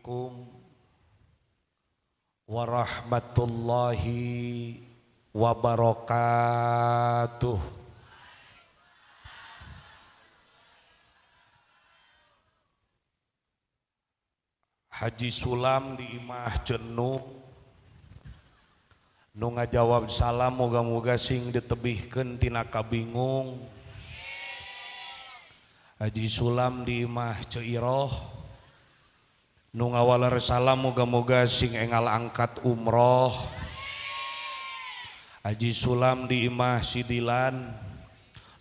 Assalamualaikum warahmatullahi wabarakatuh. Haji Sulam di Imah Cenu nu ngajawab salam moga-moga sing ditebihkeun tina kabingung. Haji Sulam di Imah Ceiroh nu ngawaler salam moga-moga sing engal angkat umroh. Haji Sulam di Imah Sidilan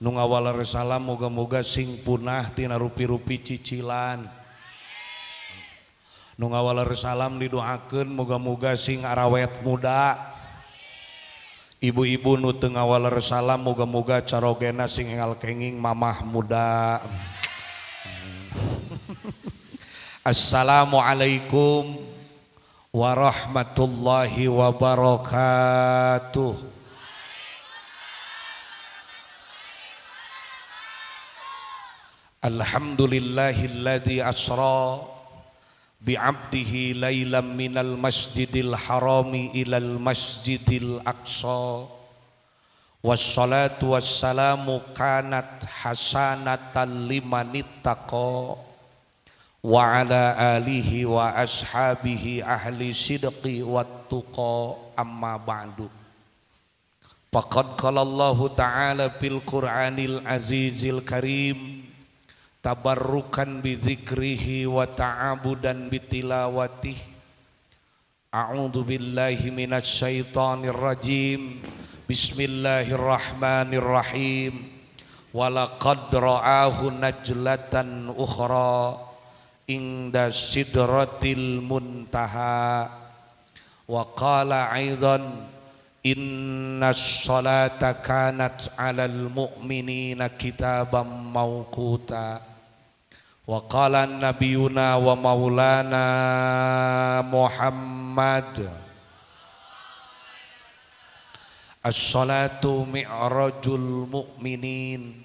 nu ngawaler salam moga-moga sing punah tina rupi-rupi cicilan. Nu ngawaler salam didoakeun moga-moga sing arawet muda. Ibu-ibu nu teu ngawaler salam moga-moga carogena sing engal kenging mamah muda. Assalamualaikum warahmatullahi wabarakatuh. Alhamdulillahilladzi asra bi'abdihi lailan minal masjidil harami ilal masjidil aqsa. Wassalatu wassalamu kanat hasanatan limanittaqa wa ala alihi wa ashabihi ahli sidqi wattuqa, amma ba'du. Faqad qala Allahu ta'ala fil Qur'anil azizil karim tabarrukan bi zikrihi wa ta'abudan bi tilawatih. A'udzu billahi minasy syaithanir rajim. Bismillahirrahmanirrahim. Walaqad ra'ahu najlatan ukhra inda sidratil muntaha. Wa qala aidan innas salata kanat 'alal mu'minina kitaban mawquta. Wa qala nabiyuna wa maulana Muhammad as-salatu mi'rajul mu'minin.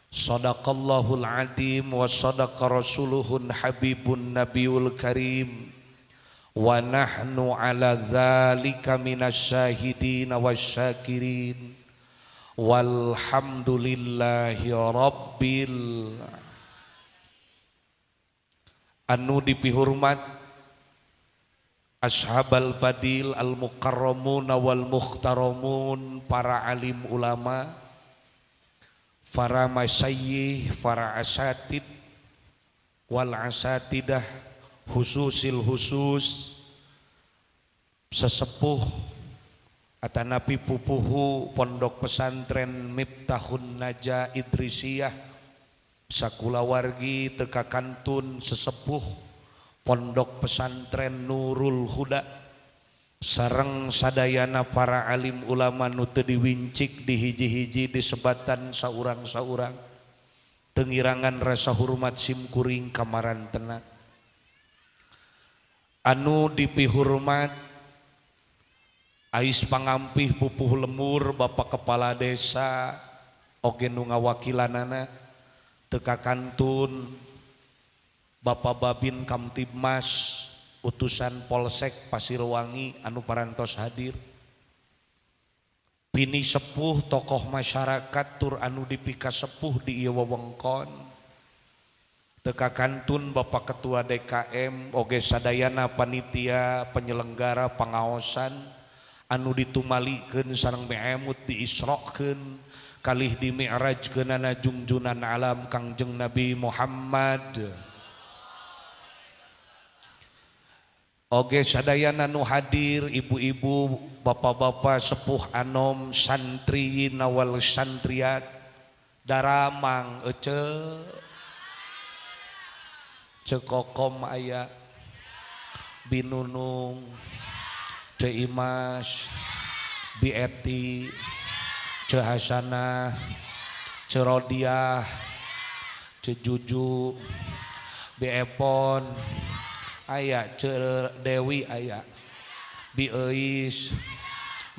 Sadaqallahul adim wa sadaqa rasuluhun habibun nabiyul karim. Wa nahnu ala dzalika minasyahidin wasyakirin. Walhamdulillahi rabbil. Anu dipihormat ashabal fadil al mukarramun wal muhtaramun, para alim ulama, para masyayikh, para asatid wal asatidah, khususil khusus, sesepuh atanapi pupuhu pondok pesantren Miftahun Najah Idrisiyah, sakulawargi teka kantun sesepuh pondok pesantren Nurul Huda, sareng sadayana para alim ulama nu teu diwincik dihiji-hiji disebatan saurang-saurang, tengirangan rasa hormat simkuring kamarantena. Anu dipihormat ais pangampih pupuh lemur Bapak Kepala Desa oge nu ngawakilanana, teka kantun Bapak Babin Kamtibmas utusan Polsek Pasirwangi anu parantos hadir, pini sepuh tokoh masyarakat tur anu dipika sepuh di ieu wewengkon, teka kantun Bapak Ketua DKM oge sadayana panitia penyelenggara pangaosan anu ditumalikeun sareng meemut diisrokeun kalih di mi'rajkeunana jungjunan alam Kangjeng Nabi Muhammad. Oge sadayana nu hadir ibu-ibu, bapak-bapak, sepuh anom, santri nawal santriat, daramang ece, cekokom aya, binunung, ceimas, bieti, Cehasanah, Cerodiah, Cejuju, Biepon, aya Ce Dewi aya, Bieuis,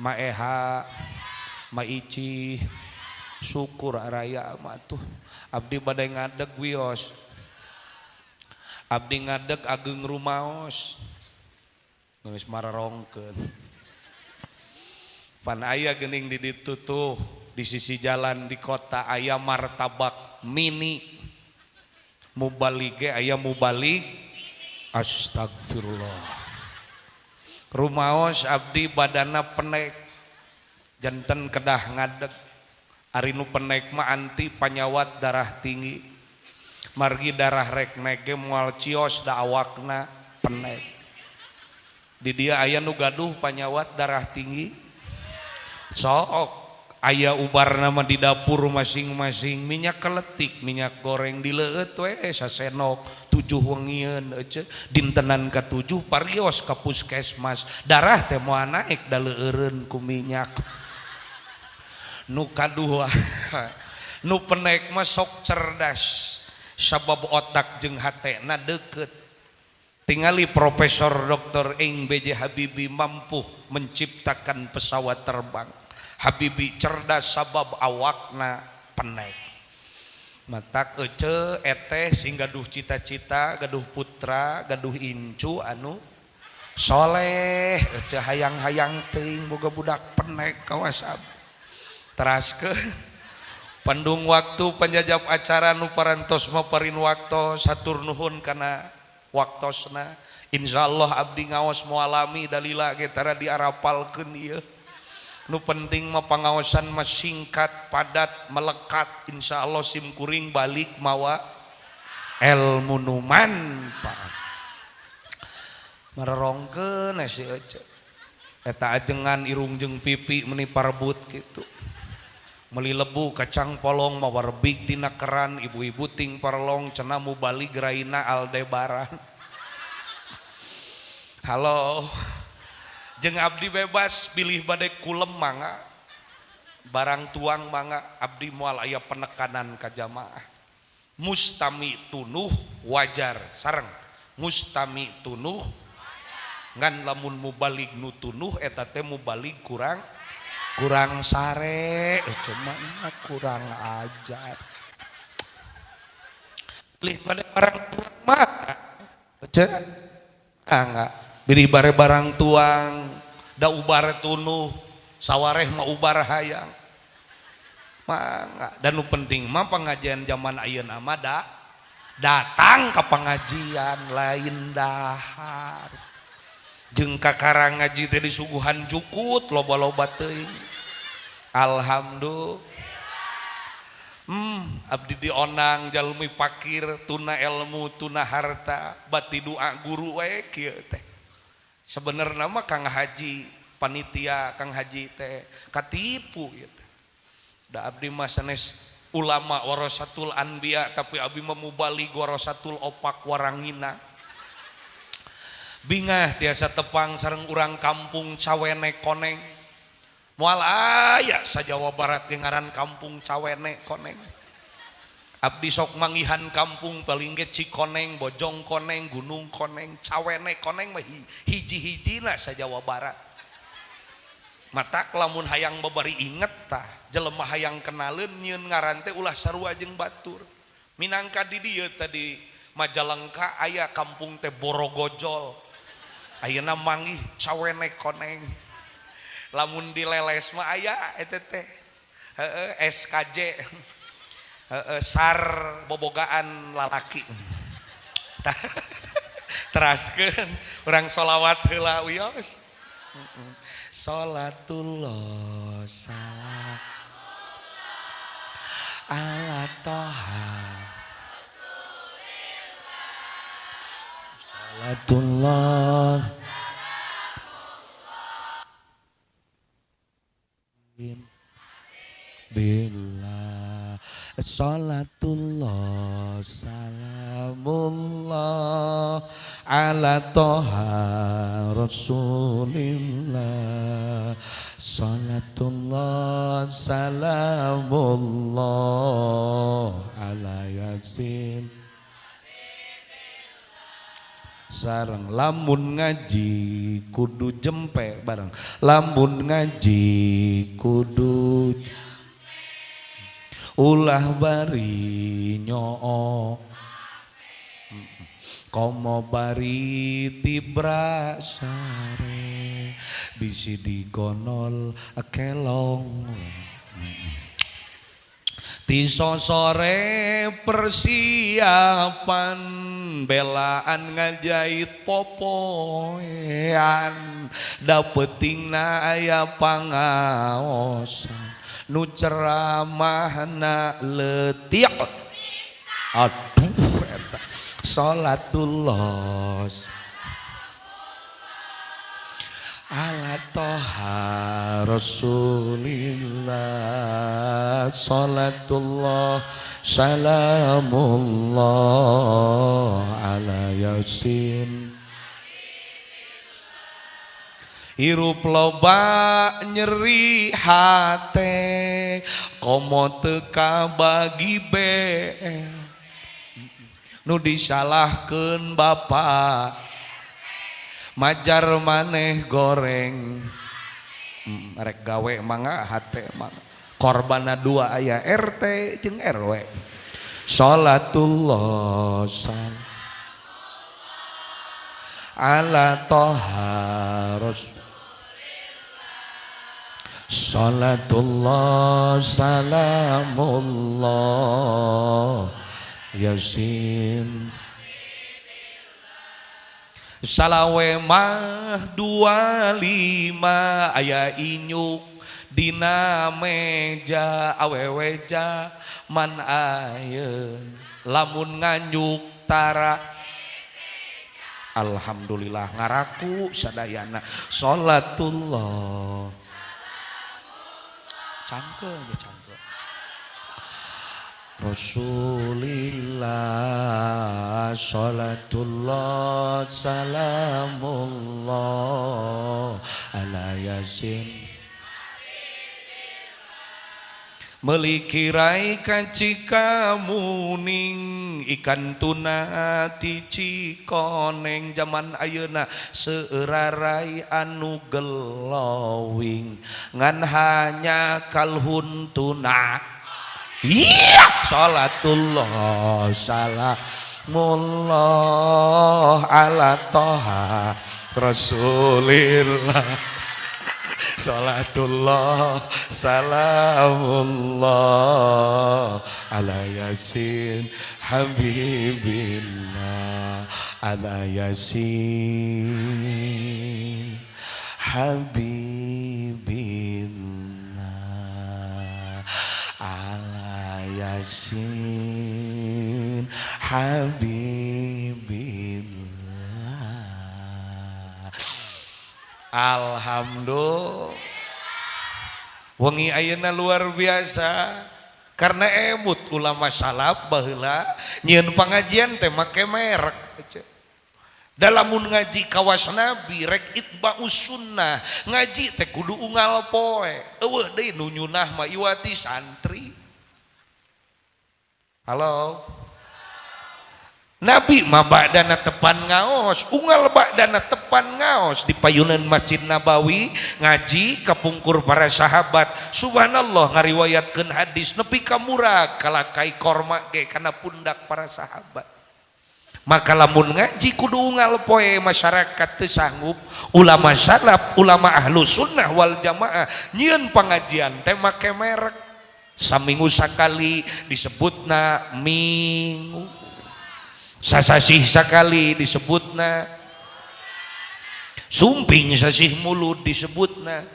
Maeha, Maici, syukur raya mah tuh. Abdi badai ngadeg wios. Abdi ngadeg ageng rumaos. Geus mararongkeun. Pan aya geuning di ditu tuh di sisi jalan di kota aya martabak mini. Mubalig ge aya mubalig. Astagfirullah. Rumaos abdi badana penek. Janten kedah ngadeg. Ari nu penek mah anti panyawat darah tinggi. Margi darah rek naek ge moal cios da awakna penek. Di dia aya nu gaduh panyawat darah tinggi. Sok aya ubarna mah di dapur masing-masing minyak keletik, minyak goreng dileueut we sasenok 7 wengieun ece dintenan ka-7 parios ka puskesmas. Darah teh moal naek da leueureun ku minyak. Nu kadua nu penek mah sok cerdas sabab otak jeung hatena deukeut. Tingali Profesor Dr. Ing B.J. Habibie mampu menciptakan pesawat terbang. Habibie cerdas sabab awakna penek. Matak ece eteh sing gaduh cita-cita, gaduh putra, gaduh incu anu soleh, ece hayang-hayang teuing boga budak penek kawas abdi. Teraskeun pandung waktu panjajab acara nu parantos maparin waktos hatur nuhun kana waktosna. Insyaallah abdi ngaos moalami dalila ge tara diarapalkeun ieu. Nu penting mah pangaosan mah singkat, padat, melekat. Insyaallah sim kuring balik mawa ilmu nu manfaat. Marerongkeun si ece. Eta ajengan irung jeung pipi meuni parebut kitu. Meuli lebu kacang polong mawa rebig dina keran, ibu-ibu ting parlong cenah mubalig raina Aldebaran. Halo. Jeung abdi bebas pilih bade kulem mangga, barang tuang mangga, abdi moal aya penekanan ka jamaah. Mustami tunuh wajar sareng mustami tunuh ngan lamun mubalig nu tunuh eta teh mubalig kurang kurang sare, cuma kurang ajar. Pilih bade barang tuang mangga, ece mangga. Biri bare barang tuang, da ubar tunuh, sawareh mah ubar hayang. Mangga. Dan nu penting mah pengajian zaman ayeuna mah da datang ke pengajian lain dahar. Jeung kakarang ngaji teh disuguhan jukut loba-loba teuing. Alhamdulillah. Abdi dionang jalmi pakir tuna ilmu tuna harta bati doa guru we kieu teh. Sebenarnya mah Kang Haji panitia Kang Haji teh katipu ieu teh. Da abdi mah sanes ulama warasatul anbiya tapi abdi mah mubalig warasatul opak warangina. Bingah tiasa tepang sareng urang kampung Cawene Koneng. Moal aya sa Jawa Barat ge ngaran kampung Cawene Koneng. Abdi sok manggihan kampung paling ge Cikoneng, Bojong Koneng, Gunung Koneng, Cawene Koneng mah hiji-hijina sa Jawa Barat. Matak lamun hayang babari inget tah, jelema hayang kenaleun nyieun ngaran teh ulah sarua jeung batur. Minangka di dieu tadi Majalengka aya kampung teh Borogojol. Ayeuna manggih Cawene Koneng. Lamun dileles mah aya eta teh. Heeh, SKJ. Heeh, sar bobogaan lalaki. Teraskeun urang sholawat heula wios. Salatullah salam ala toha. Salatullah billah. Salatullah salamullah ala toha rasulillah. Salatullah salamullah ala yasin. Sareng lamun ngaji kudu jempe bareng. Lamun ngaji kudu ulah bari nyoo. Komo bari tibra sare bisi digonol kelong. Tiso sore persiapan belaan ngajait popoean dapetingna aya pangaosan nu ceramahna leutik. Aduh eta salatullah ala toha rasulillah salatullah salamullah ala yasin. Hirup loba nyeri hate komo teu kabagi be nu disalahkeun bapak majar maneh goreng. Rek gawe mangga hate mangga korbana dua aya RT jeung RW. Salatullah ala toha rasul salatullah salamullah yasin. Salawe mah 25 aya inyuk dina meja awewe man ayeun lamun nganyuk tara. Alhamdulillah ngaraku sadayana salatullah cangkeul ya cangkeul Rasulillah salatullah salamullah ala yasin. Meuli kirai ka Cikamuning ikan tuna ti Cikoneng jaman ayeuna seurarai anu gelowing ngan hanya kalhun tuna. Iya salatullah salamullah ala toha rasulillah salatullah salamullah ala yasin habibillah ala yasin habibillah ala yasin habibillah. Alhamdulillah wengi ayeuna luar biasa karena emut ulama salaf baheula nyieun pangajian teh make merek. Dalamun ngaji kawas nabi rek itba'us sunnah ngaji teh kudu unggal poe eueuh deui nu nyunah mah iwati santri. Halo Nabi mah badana tepan ngaos unggal badana tepan ngaos di payunan Masjid Nabawi ngaji kapungkur para sahabat. Subhanallah ngariwayatkeun hadis nepi ka murag kalakai korma ge kana pundak para sahabat. Maka lamun ngaji kudu unggal poe masyarakat teu sanggup ulama salaf ulama ahlu sunnah wal jamaah nyieun pangajian teh make merek saminggu sakali disebutna minggu sasasih sakali disebutna sumping sasih mulud disebutna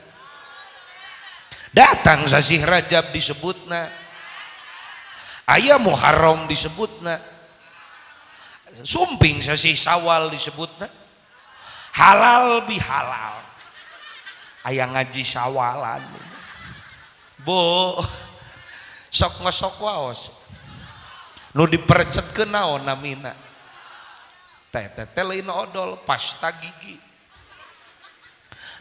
datang sasih Rajab disebutna aya Muharram disebutna sumping sasih Sawal disebutna halal bihalal aya ngaji sawalan bu sok ngosok waos nu diperecetkeun naon namina teh teh lain odol pasta gigi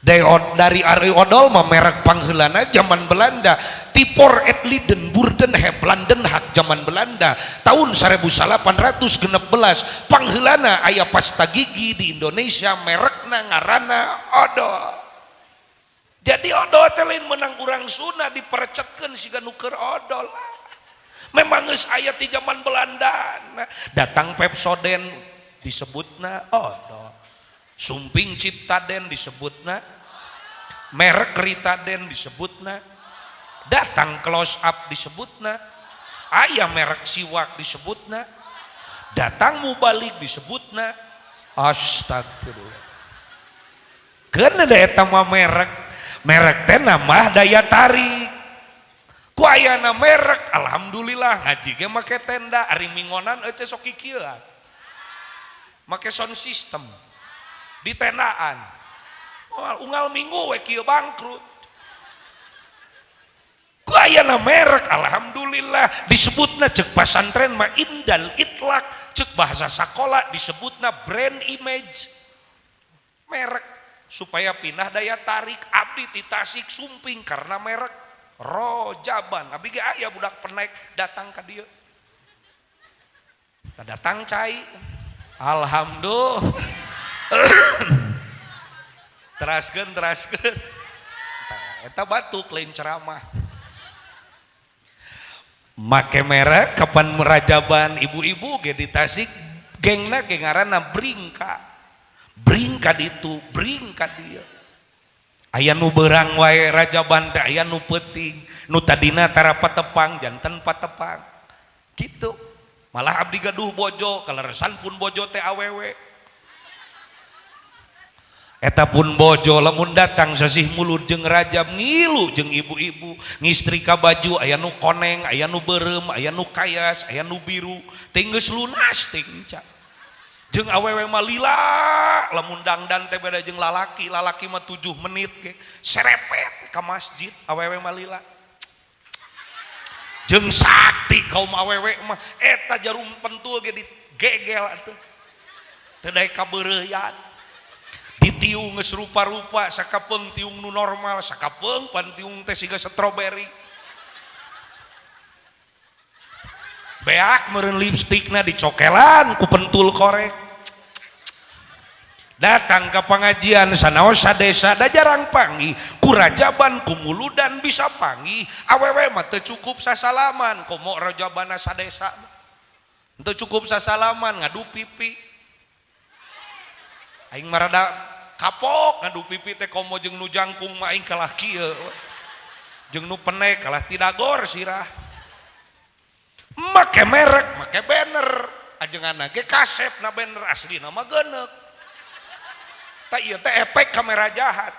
dari ari odol mah merek pangheulana zaman Belanda Tipor et Liden Burden Heb Landen Hak zaman Belanda tahun 1816 pangheulana aya pasta gigi di Indonesia merekna ngaranna odol. Jadi odol teh lain menang urang Sunda diperecetkeun siga nu keur odol. Memang geus aya ti zaman Belanda. Datang Pepsodent disebutna odol, sumping Ciptaden disebutna, merek Ritaden disebutna, datang close up disebutna, aya merek siwak disebutna, datang mubalik disebutna. Astagfirullah. Karena da eta mah merek, merek teh nambah daya tarik. Ku ayana merek, alhamdulillah ngaji ge make tenda, ari mingonan euceu sok kikieuan. Make sound system di tendaan. Oh, unggal minggu we kieu bangkrut. Ku ayana merek, alhamdulillah disebutna cek pasantren mah indal itlak, cek bahasa sakola disebutna brand image. Merek supaya pindah daya tarik. Abdi ti Tasik sumping karena merek Rojaban. Abdi ge aya budak penek datang ka dieu. Tah datang cai. Alhamdulillah. Teraskeun, teraskeun. Eta batuk lain ceramah. Make merek kapan merajaban ibu-ibu ge di Tasik gengna ge ngaranna Bringka. Bringka ditu, bringka dieu. Aya nu beurang wae rajaban teh, aya nu peuting, nu tadina tara patepang janten patepang. Gitu. Malah abdi gaduh bojo, kaleresan pun bojo teh awewe. Eta pun bojo lamun datang sasih mulud jeung rajab ngilu jeung ibu-ibu ngistrika baju aya nu koneng, aya nu beureum, aya nu kayas, aya nu biru, teh geus lunas teh enca. Jeung awewe mah lila lamun dangdan teh beda jeung lalaki, lalaki mah 7 menit ge serepet ka masjid, awewe mah lila. Jeung sakti kaum awewe mah eta jarum pentul ge digegel atuh. Teu daek kabeureuyan. Ditiung geus rupa-rupa, sakapeung tiung nu normal, sakapeung pan tiung teh siga stroberi. Beak meureun lipstikna dicokelan ku pentul korek. Datang ke pengajian sanaos sadesa da jarang panggih, ku rajaban ku muludan bisa panggih. Awewe mah teu cukup sasalaman, komo rajabana sadesa. Teu cukup sasalaman ngadu pipi. Aing mah rada kapok ngadu pipi teh komo jeung nu jangkung mah aing kalah kieu. Jeung nu penek kalah tidagor sirah. Make merek, make banner. Ajenganna ge kasep na banner aslina mah geuneuk. Tah ieu teh efek kamera jahat.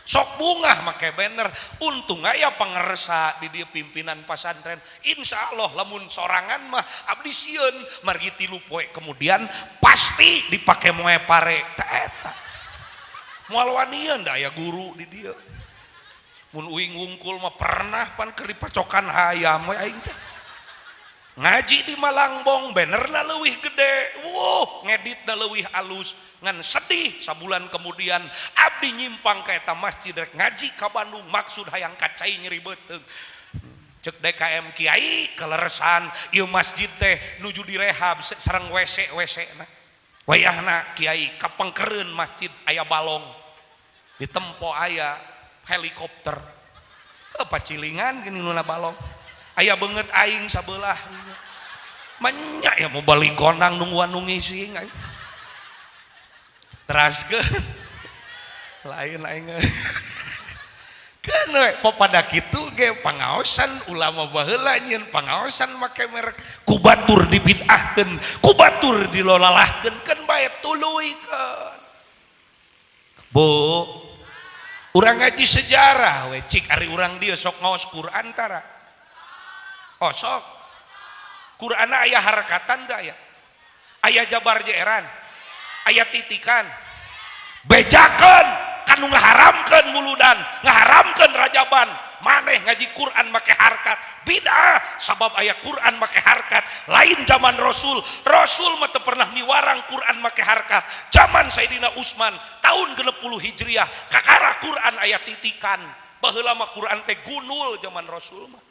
Sok bungah make banner, untung aya pangersa di dieu pimpinan pasantren. Insya Allah lamun sorangan mah abdi sieun margi 3 poe kemudian pasti dipake moe pare tah eta. Moal wanian da aya guru di dieu. Mun uing wungkul mah pernah pan keur dipacokan hayam we aing teh. Ngaji di Malangbong bannerna leuwih gede, wuh ngeditna leuwih alus, ngan sedih sabulan kemudian abdi nyimpang ka eta masjid rek ngaji ka Bandung maksud hayang ka cai nyeri beuteung. Cek DKM kiai kaleresan ieu masjid teh nuju direhab sareng WC WC na. Wayahna kiai kapengkereun masjid aya balong ditempo aya helikopter. Heuh pacilingan geuning nuna balong. Aya beungeut aing sabelah. Menyak ya mau balik konang nungguan nu ngising aing. Teraskeun. Lain aing. Keun we pada kitu ge pangaosan ulama baheula nyieun pangaosan make merek ku batur dibid'ahkeun, ku batur dilolalahkeun keun bae tuluykeun. Bu, urang ngaji sejarah we cik ari urang dieu sok ngaos Quran tara. Oh sok Quran aya harakatan teh aya. Aya jabar jeeran, aya titikan. Bejakeun kanu ngaharamkeun muludan, ngaharamkeun rajaban. Maneh ngaji Quran make harkat bid'ah sabab aya Quran make harkat. Lain zaman Rasul, Rasul mah teu pernah miwarang Quran make harkat. Zaman Sayyidina Utsman tahun 60 Hijriah kakara Quran aya titikan. Baheula mah Quran teh gunul zaman Rasul mah.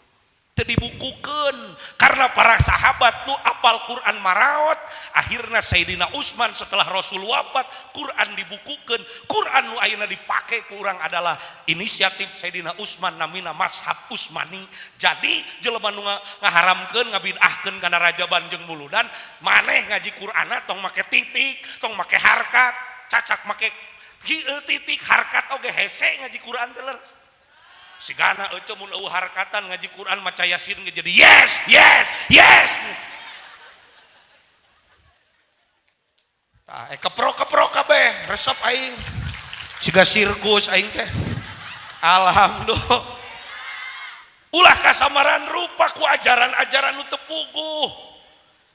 Teu dibukukeun karena para sahabat nu apal Quran maraot. Akhirna Sayyidina Utsman setelah Rasul wafat Quran dibukukeun. Quran nu ayeuna dipake ku urang adalah inisiatif Sayyidina Utsman namina Mashab Utsmani. Jadi jelema nu ngaharamkeun ngabid'ahkeun kana rajaban jeung muludan, maneh ngaji Qur'anna tong make titik, tong make harkat, cacak make titik harkat oge hese ngaji Quran teh leres. Sigana euceu mun eueuh harkatan ngaji Quran maca Yasin ge jadi yes yes yes. Tah keprok-keprok kabeh resep aing. Siga sirkus aing teh. Alhamdulillah. Ulah kasamaran rupa ku ajaran-ajaran nu teu puguh.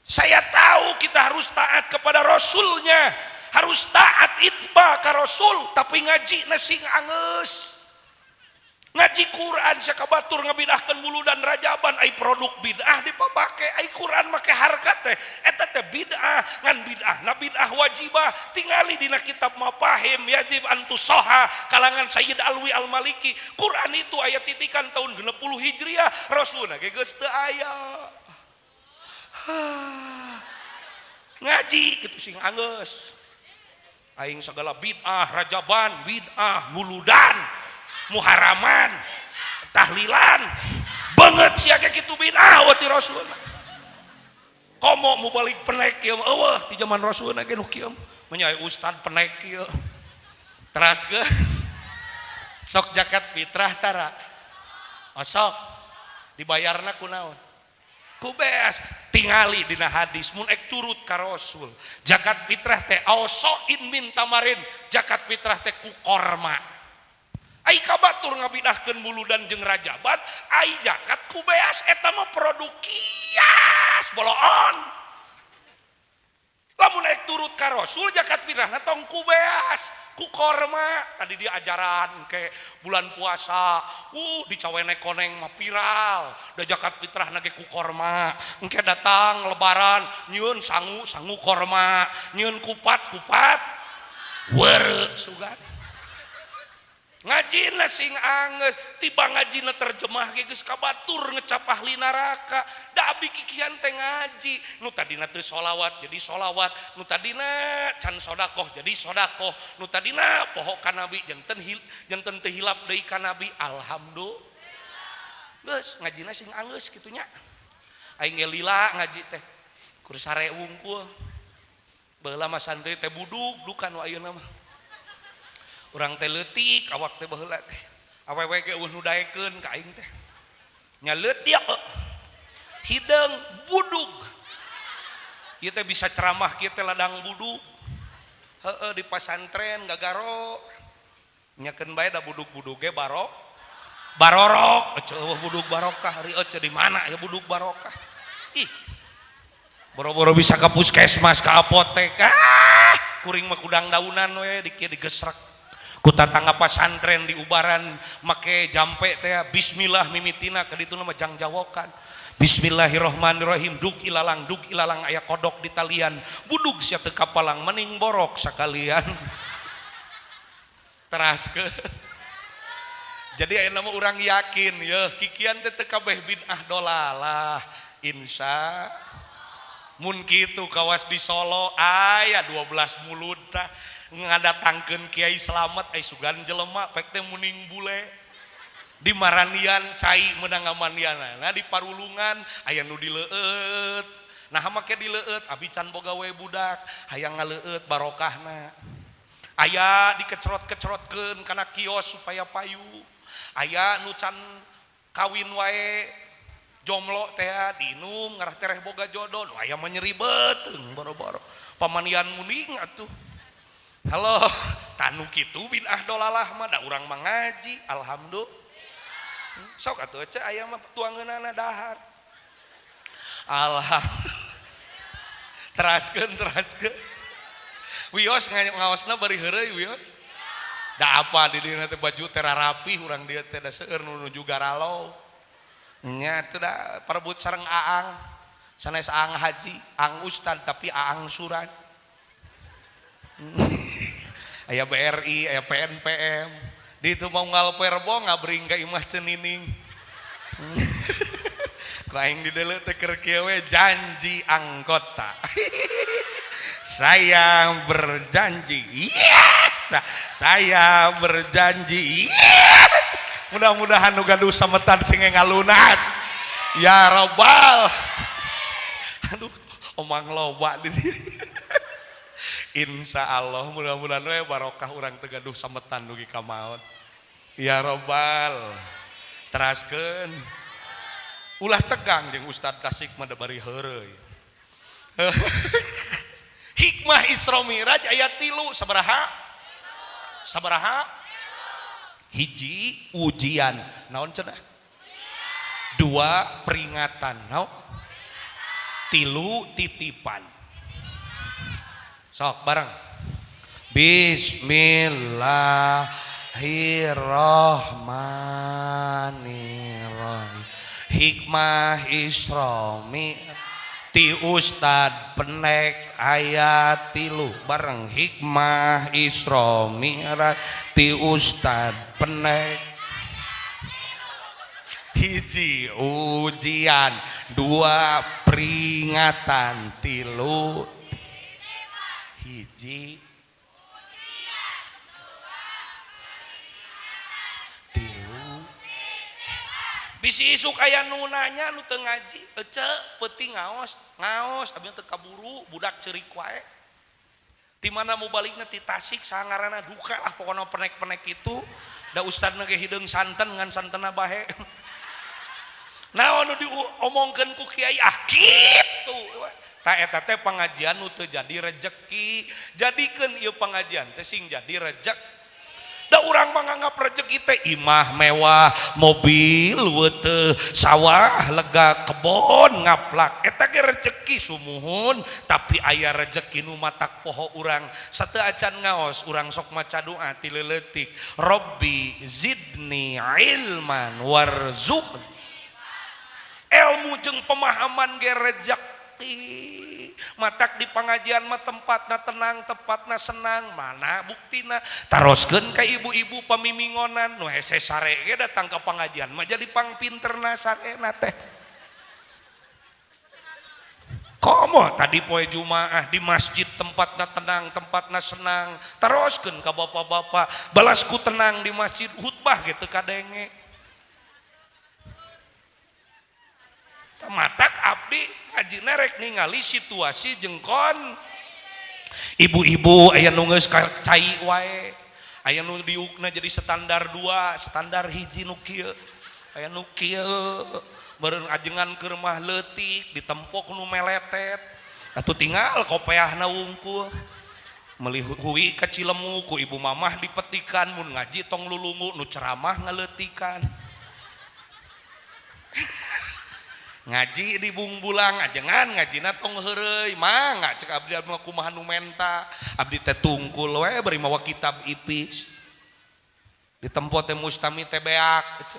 Saya tahu kita harus taat kepada Rasulnya, harus taat itba ka Rasul, tapi ngaji sing angeus. Ngaji Quran sakabatur ngabidahkeun muludan rajaban ai produk bid'ah dipapake ai Quran make harkat teh eta teh bid'ah ngan bid'ah na bid'ah wajibah tingali dina kitab Mafahim Yajib Antusoha kalangan Sayyid Alwi Al-Maliki. Quran itu ayat titikan tahun 60 Hijriah, Rasulna ge geus teu aya. Ngaji kitu sing anggeus aing segala bid'ah rajaban bid'ah muludan muharaman tahlilan banget sia ge kitu bid'ah wa ti Rasulna. Komo mu balik penek ieu mah eueuh di zaman Rasulna ge nu kieu mah nya ustad penek ieu. Teraskeun sok zakat fitrah tara osok dibayarna ku naon? Ku beas. Tingali dina hadis mun ek turut ka Rasul zakat fitrah teh ausoin min tamarin, zakat fitrah teh ku korma. Ai kabatur ngabidahkeun muludan jeung rajabat, ai zakat ku beas eta mah produk kias boloon. Lamun ek turut ka Rasul zakat fitrahna tong ku beas, ku korma. Tadi dia ajaran ke bulan puasa, dicawene koneng mah viral, da zakat fitrahna ge ku korma. Engke datang lebaran nyieun sangu sangu korma, nyieun kupat kupat weureu sugan. Ngajina sing angeus, tiba ngajina terjemah ge geus kabatur ngecap ahli neraka. Da abi kikian teh ngaji, nu tadina teu sholawat jadi sholawat, nu tadina can sodakoh jadi sodakoh, nu tadina poho ka nabi janten teu hilap deui ka nabi. Alhamdulillah. Geus ngajina sing angeus kitu nya. Aing ge lila ngaji teh. Kur sare wungkul. Baheula mah santri teh budug duka nu ayeuna mah. Urang teh leutik awak teh baheula teh. Awewe ge eueuh nu daekeun ka aing teh. Nya leutik hideung budug. Ieu teh bisa ceramah kieu teh ladang budug. Heueuh di pasantren gagaro. Nyakeun bae da budug-budug ge barok. Barorok, eceu eueuh budug barokah ari eceu di mana ya budug barokah. Ih. Boro-boro bisa ka puskesmas ka apotek. Ah, kuring mah kudang daunan we dikieu digesrek. Ku tatangga pasantren di ubaran make jampe teh bismillah mimitina ka dituna mah jangjawokan. Bismillahirrahmanirrahim dug ilalang aya kodok di talian budug sia teu kapalang mening borok sakalian. Teraskeun. Jadi aya nama urang yakin yeuh kikian teh teu kabeh bid'ah dolalah insya mun kitu kawas di Solo aya 12 mulud tah ngadatangkeun Kiai Slamet ai sugan jelema pek teh muning bule di Maranian cai meunang ngamanianana di Parulungan aya nu dileueut nah make dileueut abi can boga we budak hayang ngaleueut barokahna aya dikecerot-kecerotkeun kana kios supaya payu aya nu can kawin wae jomlo teh diinum ngarah tereh boga jodoh nu aya mah nyeri beuteung boro-boro pamanian muning atuh. Halo, tanu kitu bid'ah dolalah mah da urang mah ngaji, alhamdulillah. Sok atuh ece aya mah tuangeunana dahar. Alhamdulillah. Teraskeun, teraskeun. Wios ngaosna bari heureuy wios. Da apa di dieu teh baju teh rapi urang dieu teh da seueur nu nuju garalau. Nya teh da parebut sareng aang. Sanes aang haji, aang ustad tapi aang suran. Aya BRI, aya PNPM. Di itu mau ngalper bo ngabring ka imah cenining. Ku aing dideuleu teh keur kieu we janji anggota. Saya berjanji. Iya. Saya berjanji. Iya. Mudah-mudahan nu gaduh sametan sing ngalunas. Ya robbal. Aduh, omang loba di dieu. Insya Allah mudah-mudahan we barokah urang teu gaduh sametan dugi ka maot. Ya robbal. Teraskeun. Ulah tegang jeung Ustad Tasik mah da bari heureuy. Hikmah Isra Mi'raj aya 3 sabaraha? Sabaraha? Hiji ujian. Naon cenah? 2 peringatan. Naon? 3 titipan. Sok bareng. Bismillahirrahmanirrahim. Hikmah Isra Mi'raj ti Ustad Penek ayat 3 bareng. Hikmah Isra Mi'raj ti Ustad Penek. 1 ujian, 2 peringatan, 3 1 3. Bisi isuk aya nu nanya nu teu ngaji, ece peuting ngaos, ngaos abdi teu kaburu budak ceurik wae. Ti mana mau balikna ti Tasik sangarana duka lah pokona penek-penek itu. Da ustadna ge hideung santen ngan santena bahe. Naon nu diomongkeun ku kiai ah kitu. Ta eta teh pangajian nu teu jadi rejeki. Jadikeun ieu pangajian teh sing jadi rejeki. Da urang menganggap rezeki teh imah mewah, mobil weteh, sawah lega, kebon ngaplak. Eta ge rezeki sumuhun, tapi aya rezeki nu matak poho urang. Sateu acan ngaos urang sok maca doa ti leuletik. Robbi zidni ilman warzuqni. Ilmu jeung pemahaman ge rezeki. Matak di pengajian mah tempatna tenang, tempatna senang, mana buktina taroskeun ka ibu-ibu pamimingonan nu hese sare ge datang ke pengajian mah jadi pangpinterna sarena teh. Komo tadi poe Jumaah di masjid tempatna tenang, tempatna senang, taroskeun ka bapak-bapak balasku tenang di masjid khutbah gitu kadenge. Matak abdi ngaji nerek ningali situasi jengkon ibu-ibu aya nu geus cai wae, aya nu diukna jadi standar 2, standar 1 nu kieu, aya nu kieu beureun ajengan keur mah leutik ditempok nu meletet atuh tinggal kopeahna wungkul meuli hui ka Cilemu ku ibu mamah dipetikan mun ngaji tong lulungu nu ceramah ngaleutikan. Ngaji di bungbulang ajengan ngajina tong heureuy mangga cek abdi mah kumaha nu menta abdi teh tungkul we bari mawa kitab ipis ditempo teh mustami teh beak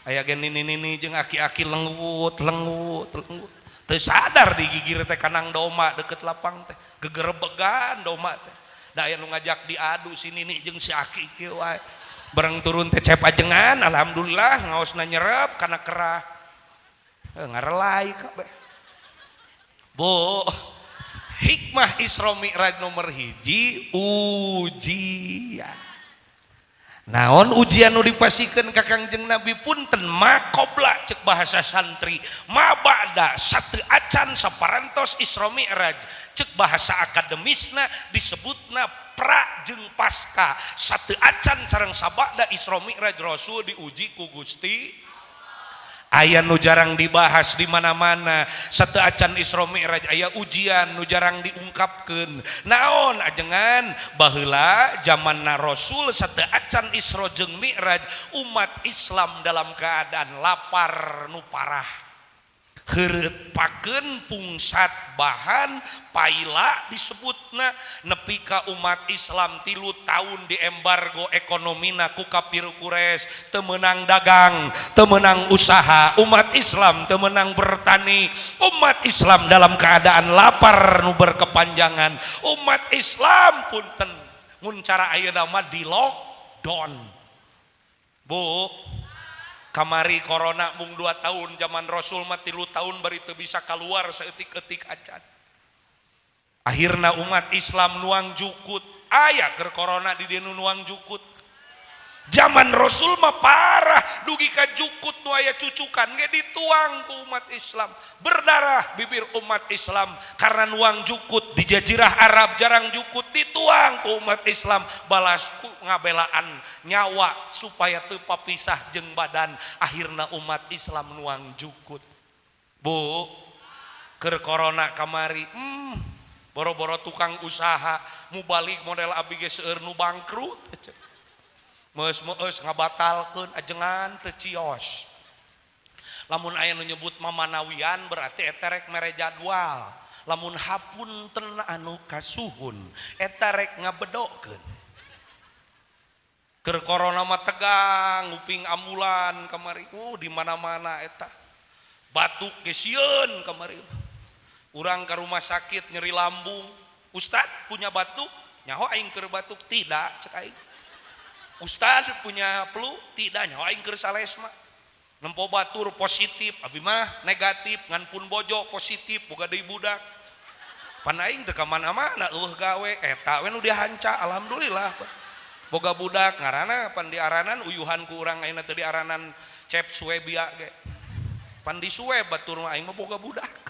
aya ge nini-nini jeung aki-aki lengut lengut lengut teu sadar digigir teh kanang doma deket lapang teh gegerebegan doma teh da aya nu ngajak diadu si nini jeung si aki kieu wae bareng turun teh cep ajengan alhamdulillah ngaosna nyerep kana kerah ngarelai kabeh. Bu, hikmah Isra Mi'raj nomor 1 ujian. Naon ujian nu dipasikeun ka Kangjeng Nabi punten ma qobla cek bahasa santri, ma ba'da sateu acan saparantos Isra Mi'raj cek bahasa akademisna disebutna pra jeung pasca. Sateu acan sareng sabada Isra Mi'raj Rasul diuji ku Gusti. Aya nu jarang dibahas di mana-mana. Sateu acan Isra Mi'raj aya ujian nu jarang diungkapkeun. Naon ajengan baheula zamanna Rasul sateu acan Isra jeung Mi'raj umat Islam dalam keadaan lapar nu parah. Heureut pakeun pungsat bahan paila disebutna nepi ka umat Islam 3 tahun diembargo ekonomina ku kafir Quraisy teu meunang dagang, teu meunang usaha, umat Islam teu meunang bertani, umat Islam dalam keadaan lapar nu berkepanjangan, umat Islam punten mun cara ayeuna mah di lockdown. Bu, Kamari corona mung 2 tahun, zaman Rasul mah 3 tahun bari teu bisa keluar saeutik-eutik acan. Akhirna umat Islam nuang jukut, aya keur corona di dieu nu nuang jukut. Zaman Rasul mah parah, dugi ka jukut nu aya cucukan ge dituang ku umat Islam. Berdarah bibir umat Islam karena nuang jukut di jazirah Arab jarang jukut dituang ku umat Islam, balas ku ngabelaan nyawa supaya teu papisah jeung badan. Akhirna umat Islam nuang jukut. Bu, keur corona kamari, boro-boro tukang usaha mubalik model abi ge seueur nu bangkrut. Meus-meus ngabatalkeun ajengan teu cios. Lamun aya nu nyebut mamanawian berarti eta rek mere jadwal. Lamun hapunten anu kasuhun eta rek ngabedokeun. Keur corona mah tegang nguping ambulan kamari. Di mana-mana eta. Batuk ge sieun kamari. Urang ka rumah sakit nyeri lambung. Ustad punya batuk? Nyaho aing keur batuk? Tidak, cek aing. Ustad punya flu? Tidak, nyaho aing keur salesma. Nempo batur positif, abi mah negatif, ngan pun bojo positif, boga deui budak. Pan aing teu ka mana-mana eueuh gawe, eta we nu dihanca, alhamdulillah. Boga budak ngaranna pan diaranan uyuhan ku urang ayeuna teu diaranan cep suebia ge. Pan disueb batur mah aing mah boga budak.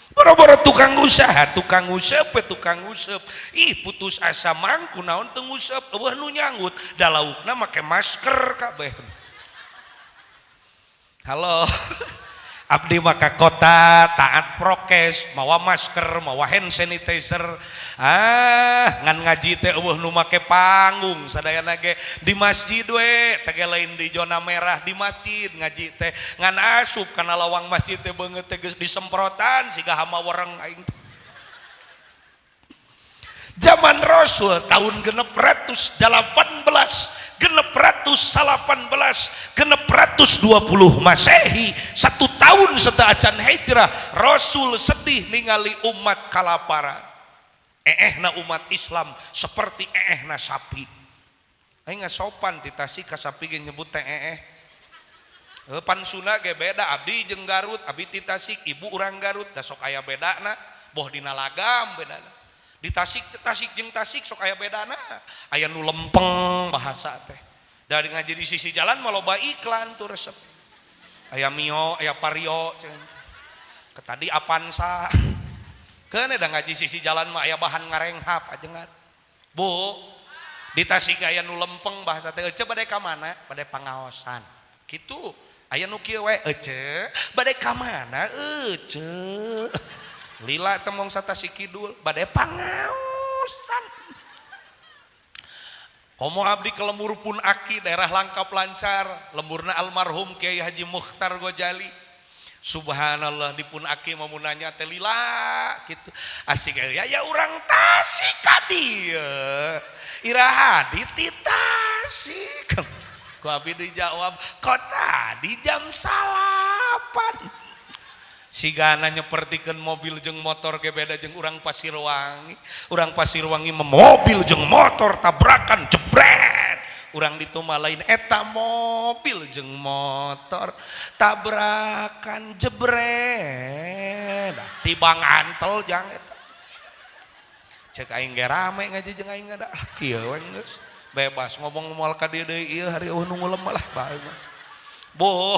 Boro-boro tukang usaha, tukang usep, tukang usep. Ih putus asa mangku naon teu ngusep, eueuh nu nyanggut, da laukna make masker kabeh. Halo. Abdi maka kota taat prokes, mawa masker, mawa hand sanitizer. Ah, ngan ngaji teh eueuh nu make panggung sadayana ge di masjid we, teh lain di zona merah di masjid ngaji teh ngan asup kana lawang masjid teh beungeut teh geus disemprotan siga hama wereng aing teh. Zaman Rasul tahun 618, 618, 620 Masehi, 1 tahun setelah acan hijrah, Rasul sedih ningali umat kalaparan. Eehna umat Islam seperti eehna sapi. Aing sopan ti Tasik ka sapi ge nyebut teh eeh. Pan Sunda ge beda, abdi jeung Garut, abdi ti Tasik, ibu urang Garut, da sok aya bedana, boh dina lagam bedana. Di Tasik, Tasik jeung Tasik sok aya bedana. Aya nu lempeng bahasa teh. Dari ngaji di sisi jalan mah loba iklan tuh resep. Aya Mio, aya Vario, ke tadi Avanza. Keun da ngaji sisi jalan mah aya bahan ngarenghap ajengan. Bu, di Tasik aya nu lempeng bahasa teh ece bade ka mana? Bade pangaosan. Kitu. Aya nu kieu we ece bade ka mana ece? Lila temong Tasik Kidul bade pangaosan. Komo abdi ke lembur pun aki daerah Langkap Lancar, lemburna almarhum Kiai Haji Mukhtar Gojali. Subhanallah dipun aki mau nanya teh lila gitu. Asik ya ya urang Tasik ka dieu. Iraha di ti Tasik. Ku abdi dijawab, kota di jam 9. Sigana nyepertikeun mobil jeung motor ge beda jeung urang Pasirwangi. Urang Pasirwangi mobil jeung motor tabrakan jebret. Urang ditu mah lain eta mobil jeung motor tabrakan jebret. Tibang antel jang eta. Cek aing ge rame ngaji jeung aing da. Kieu we geus bebas ngomong moal ka dieu deui ieu hari eueuh nu ngulem lah bae mah. Bu,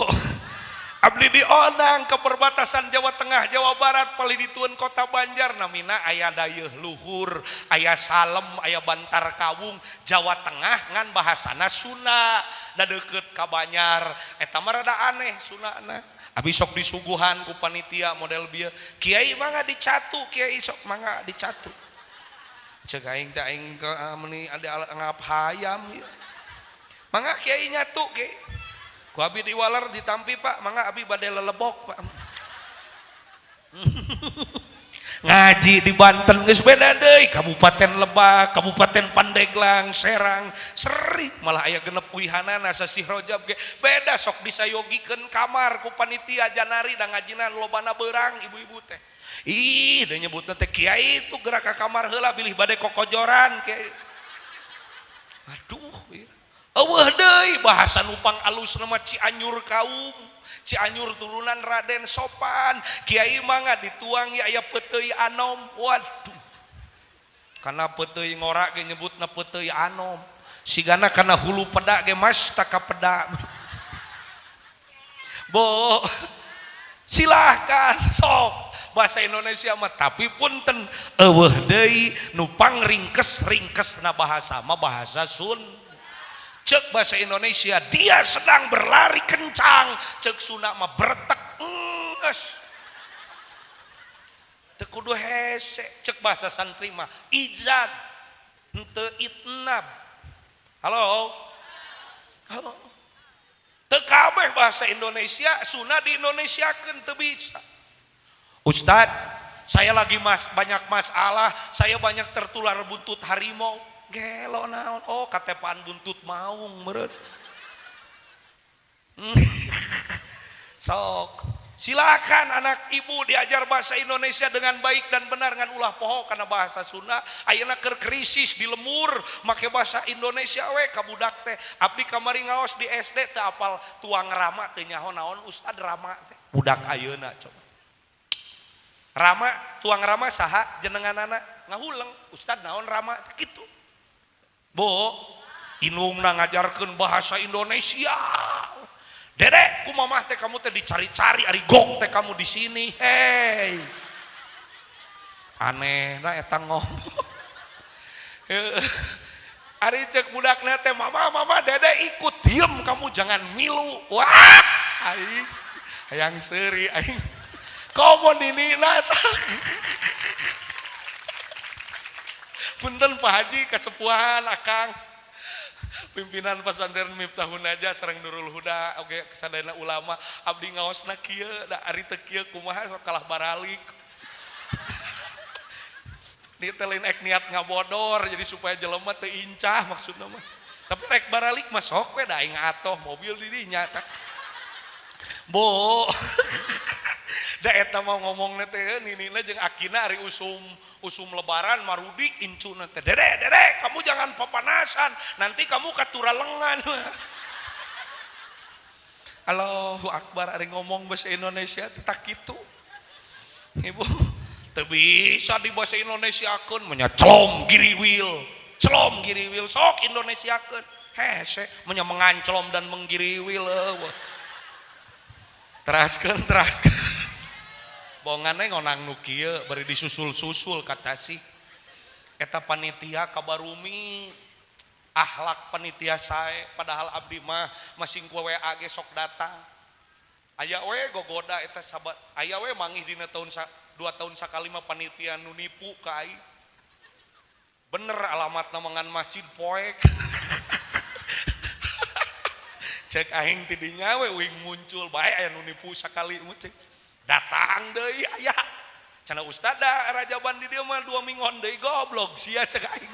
abdi dionang ke perbatasan Jawa Tengah, Jawa Barat, paling dituan kota Banjar, namina aya dayeuh luhur, aya Salem, aya Bantar Kawung, Jawa Tengah ngan bahasana Sunda, da deukeut ka Banjar, eta mah rada aneh Sundana. Abi sok disuguhan ku panitia model bieu, kiai mangga dicatu, kiai sok mangga dicatu. Cek aing teh aing ke meuni ada ngap hayam ieu. Mangga kiai nyatu kiai. Ku abi diwaler ditampi pak, mangga abi bade lelebok pak. Ngaji di Banten geus beda deui, Kabupaten Lebak, Kabupaten Pandeglang, Serang, Seri, malah aya genep uihanana sasih Rojab ge beda sok disayogikeun kamar ku panitia janari da ngajina lobana beurang ibu-ibu teh. Ih, da nyebutna teh kiai itu gerak ka kamar heula bilih bade kokojoran kiai. Aduh, ieu. Eueuh deui bahasa nupang alus nama Cianjur kaum. Cianjur turunan Raden Sopan, Kiai mangga dituang ya aya peuteuy anom. Waduh. Kana peuteuy ngora ge nyebutna peuteuy anom. Sigana kana hulu peda ge mastaka peda. Bo, silahkan sok bahasa Indonesia mah tapi punten eueuh deui nu pangringkes-ringkesna bahasa mah bahasa Sun. Cek bahasa Indonesia dia sedang berlari kencang, cek Sunda mah bertek enggeus. Teu kudu hese, cek bahasa santri mah ijad henteu itnab. Halo. Halo. Teu kabeh bahasa Indonesia Sunda di Indonesiakeun teu bisa. Ustad, saya lagi banyak masalah, saya banyak tertular buntut harimau. Gelo naon? Oh, katepaan buntut maung meureun. Sok, silakan anak ibu diajar bahasa Indonesia dengan baik dan benar ngan ulah poho kana bahasa Sunda. Ayeuna keur krisis di lemur make bahasa Indonesia we ka budak teh. Abdi kamari ngaos di SD teu apal tuang rama teu nyaho naon Ustad Rama teh. Budak ayeuna coba. Rama tuang rama saha jenenganana ngahuleng Ustad naon Rama teh kitu. Bo, indungna ngajarkeun bahasa Indonesia. Dedek, ku mamah teh kamu teh dicari-cari ari gok teh kamu di sini. Hei. Aneh na eta ngomong. Ari cek budakna teh mama mama dede ikut diem kamu jangan milu. Wah, aing hayang seuri aing. Komo ninina eta. Punten Pak Haji kasepuhan akang. Pimpinan pesantren Miftahun aja sareng Nurul Huda oge sadayana ulama abdi ngaosna kieu da ari teu kieu kumaha sok kalah baralik. Di teh lain ek niat ngabodor jadi supaya jelema teu incah maksudna mah. Tapi rek baralik mah sok we da aing atoh mobil di dinya tah. Bo. Da eta mah ngomongna teh ninina jeung akina ari usum lebaran marudik incuna teh. Dede, dede, kamu jangan papanasan, nanti kamu katuralengan. Allahu Akbar ari ngomong bahasa Indonesia teh tak kitu. Ibu, teu bisa di bahasa Indonesiakeun menya celom giriwil. Celom giriwil sok Indonesiakeun. Hese menya menganclom dan menggiriwil eueuh. Teraskeun, teraskeun. Bongane ngonang nu kieu bari disusul-susul kata sih. Eta panitia kabarumi akhlak panitia sae padahal abdi mah masing ku WA ge sok datang. Aya we gogoda eta sabat, aya we mangih dina tahun 2 tahun sakali mah panitia nu nipu ka aing. Bener alamatna mangan masjid poek. Cek aing ti dinya we uing muncul bae aya nu nipu sakali mah cek. Datang deui aya. Cenah ustad da rajaban di dieu mah 2 minggon deui goblok sia cek aing.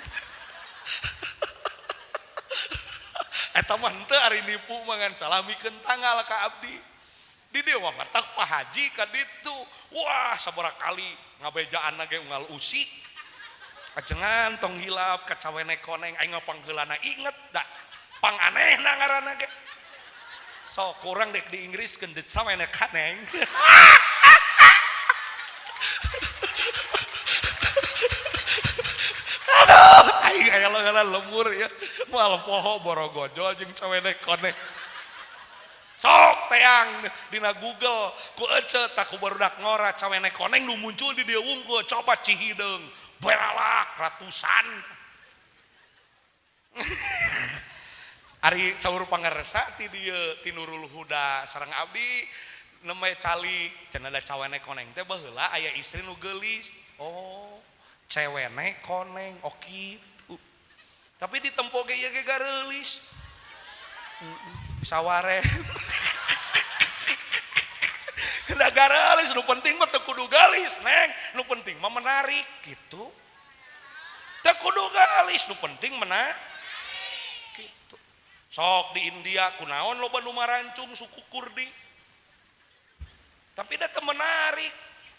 Eta mah henteu ari nipu mah ngan salamikeun tanggal ka abdi. Di dieu mah matak Pak Haji ka ditu. Wah sabaraha kali ngabejaan ge unggal usik. Ajengan tong hilap ka cawene koneng aing mah pangheulana inget da. Panganehna ngaranna ge. Sok kurang dek di Inggris keun deut cawene kaneng. Aduh, aing aya leungeun lembur ya. Moal poho borogojol jeung cawene koneng. Sok teang dina Google ku ece tak ku barudak ngora cawene koneng nu muncul di dieu wungkul coba Cihideung beralak ratusan. Ari saur pangaresa ti dieu ti Nurul Huda sareng abdi nembe calik cenah da cawene koneng teh baheula aya istri nu geulis. Oh, cewene koneng oh kitu. Tapi ditempo ge ieu ge gareulis. Saware. Da gareulis nu penting mah teu kudu geulis, Neng. Nu penting mah menarik gitu. Teu kudu geulis, nu penting menarik. Gitu. Sok di India kunaon loba nu marancung suku Kurdi. Tapi da teu menarik.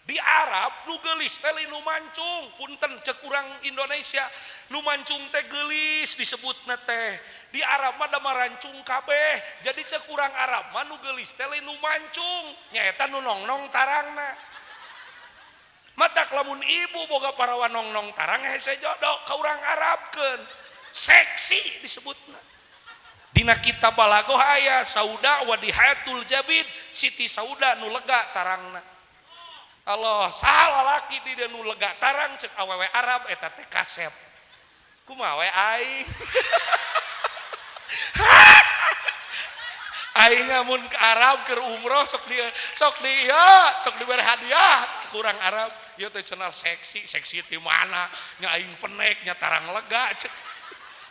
Di Arab nu geulis teh nu mancung, punten cek urang Indonesia nu mancung teh geulis disebutna teh. Di Arab mah da marancung kabeh. Jadi cek urang Arab mah nu geulis teh nu mancung, nyaeta nu nongnong tarangna. Matak lamun ibu boga parawan nongnong tarang hese jodoh ka urang Arabkeun. Seksi disebutna. Dina kitab Balaghah aya Sauda wadihatul jabid, Siti Sauda nu lega tarangna. Allah salah laki di dia nu lega tarang cek awewe Arab eta teh kasep. Kumaha we aing? Aing mun ke Arab keur umroh sok di ya, sok dibere hadiah kurang Arab. Ieu teh cenah seksi, seksi ti mana? Nya aing penek, nya tarang lega cek.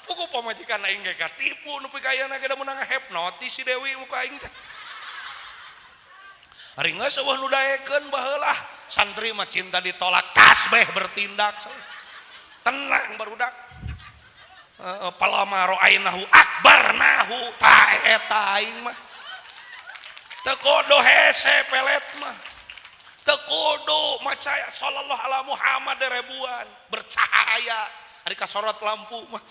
Pugu pamajikan aing ge katipu nepi ka ayeuna ge da meunang hipnotis si Dewi muka aing teh. Ari geus eueuh nu daekeun baheula santri mah cinta ditolak tasbih bertindak tenang barudak. Palama ra'ainahu akbarnahu ta eta aing mah teu kudu hese pelet mah teu kudu maca sallallahu ala Muhammad ribuan bercahaya ari kasorot lampu mah.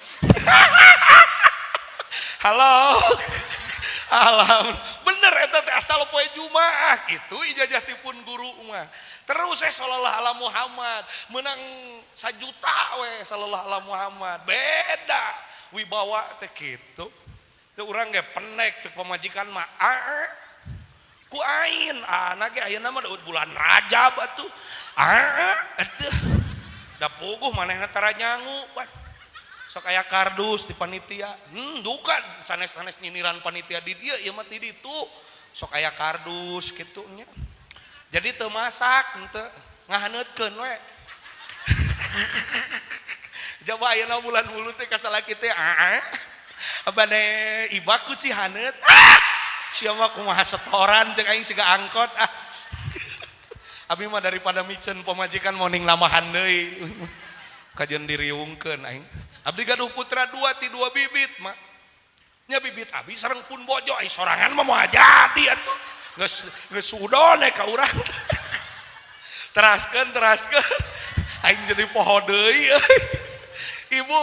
Halo alam bener eta teh asal poe Jumaah kitu ijazah tipun guru mah. Terus sallallahu ala Muhammad menang 1 juta we sallallahu ala Muhammad beda wibawa teh kitu. Teu urang ge penek cek pamajikan mah ku ain anak ge ayeuna mah bulan Rajab atuh aduh da puguh manehna tara nyangu sok aya kardus di panitia duka sanes-sanes nyindiran panitia di dieu ieu mah di ditu sok aya kardus kitu nya. Jadi teu masak henteu ngahaneutkeun we. Jaba ayeuna bulan hulu teh ka salaki teh bade ibak ku cihaneut sia mah kumaha setoran cek aing siga angkot ah. Abi mah daripada miceun pamajikan moning lamahan deui kajeun diriungkeun aing. Abdi gaduh putra 2 ti 2 bibit mah. Nya bibit abi sareng pun bojo ai sorangan mah moal jadi atuh. Geus geus udone ka urang. Teraskeun aing jadi poho deui. Ibu,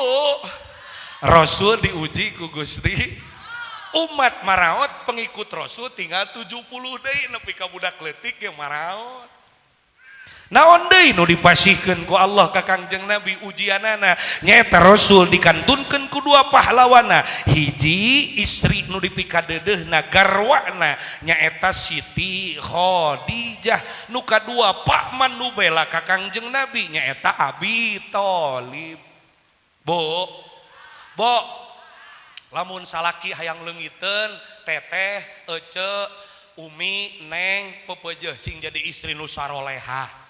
Rasul diuji ku Gusti. Umat maraot pengikut Rasul tinggal 70 deui nepi ka budak leutik ge maraot. Naon deui nu dipasihkeun ku Allah ka Kangjeng Nabi ujianana nyaeta Rasul dikantunkeun ku dua pahlawana, hiji istri nu dipikadeudeuhna garwana nyaeta Siti Khadijah, nu kadua pakman nu bela ka Kangjeng Nabi nyaeta Abi Thalib. Bo bo lamun salaki hayang leungiteun teteh ece umi neng pepeujeuh sing jadi istri nu sarolehah.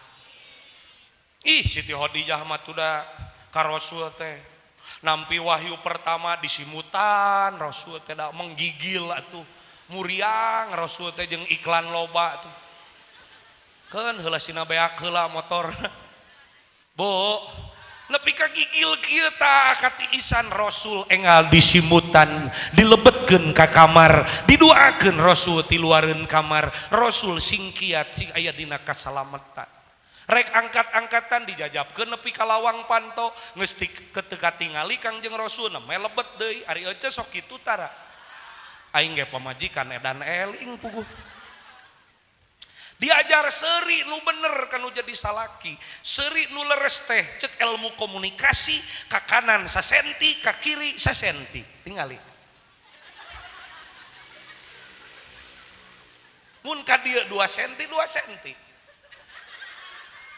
Ih Siti Khadijah mah tuda ka Rasul teh nampi wahyu pertama disimutan Rasul teh da menggigil atuh muriang Rasul teh jeung iklan loba atuh keun heula sina beak heula motor. Bu nepi ka gigil kieu tah katiisan Rasul enggal disimutan dilebetkeun ka kamar diduakeun Rasul tiluareun kamar Rasul singkiat sing aya dina kasalametan. Rek angkat-angkatan dijajabkeun nepi ka lawang panto geus teu katingali Kangjeng Rasul meh lebet deui ari ece sok kitu tara. Aing ge pamajikan edan eling puguh. Diajar seuri nu bener kanu jadi salaki, seuri nu leres teh cek ilmu komunikasi ka kanan sasenti ka kiri sasenti tingali. Mun ka dieu 2 senti 2 senti.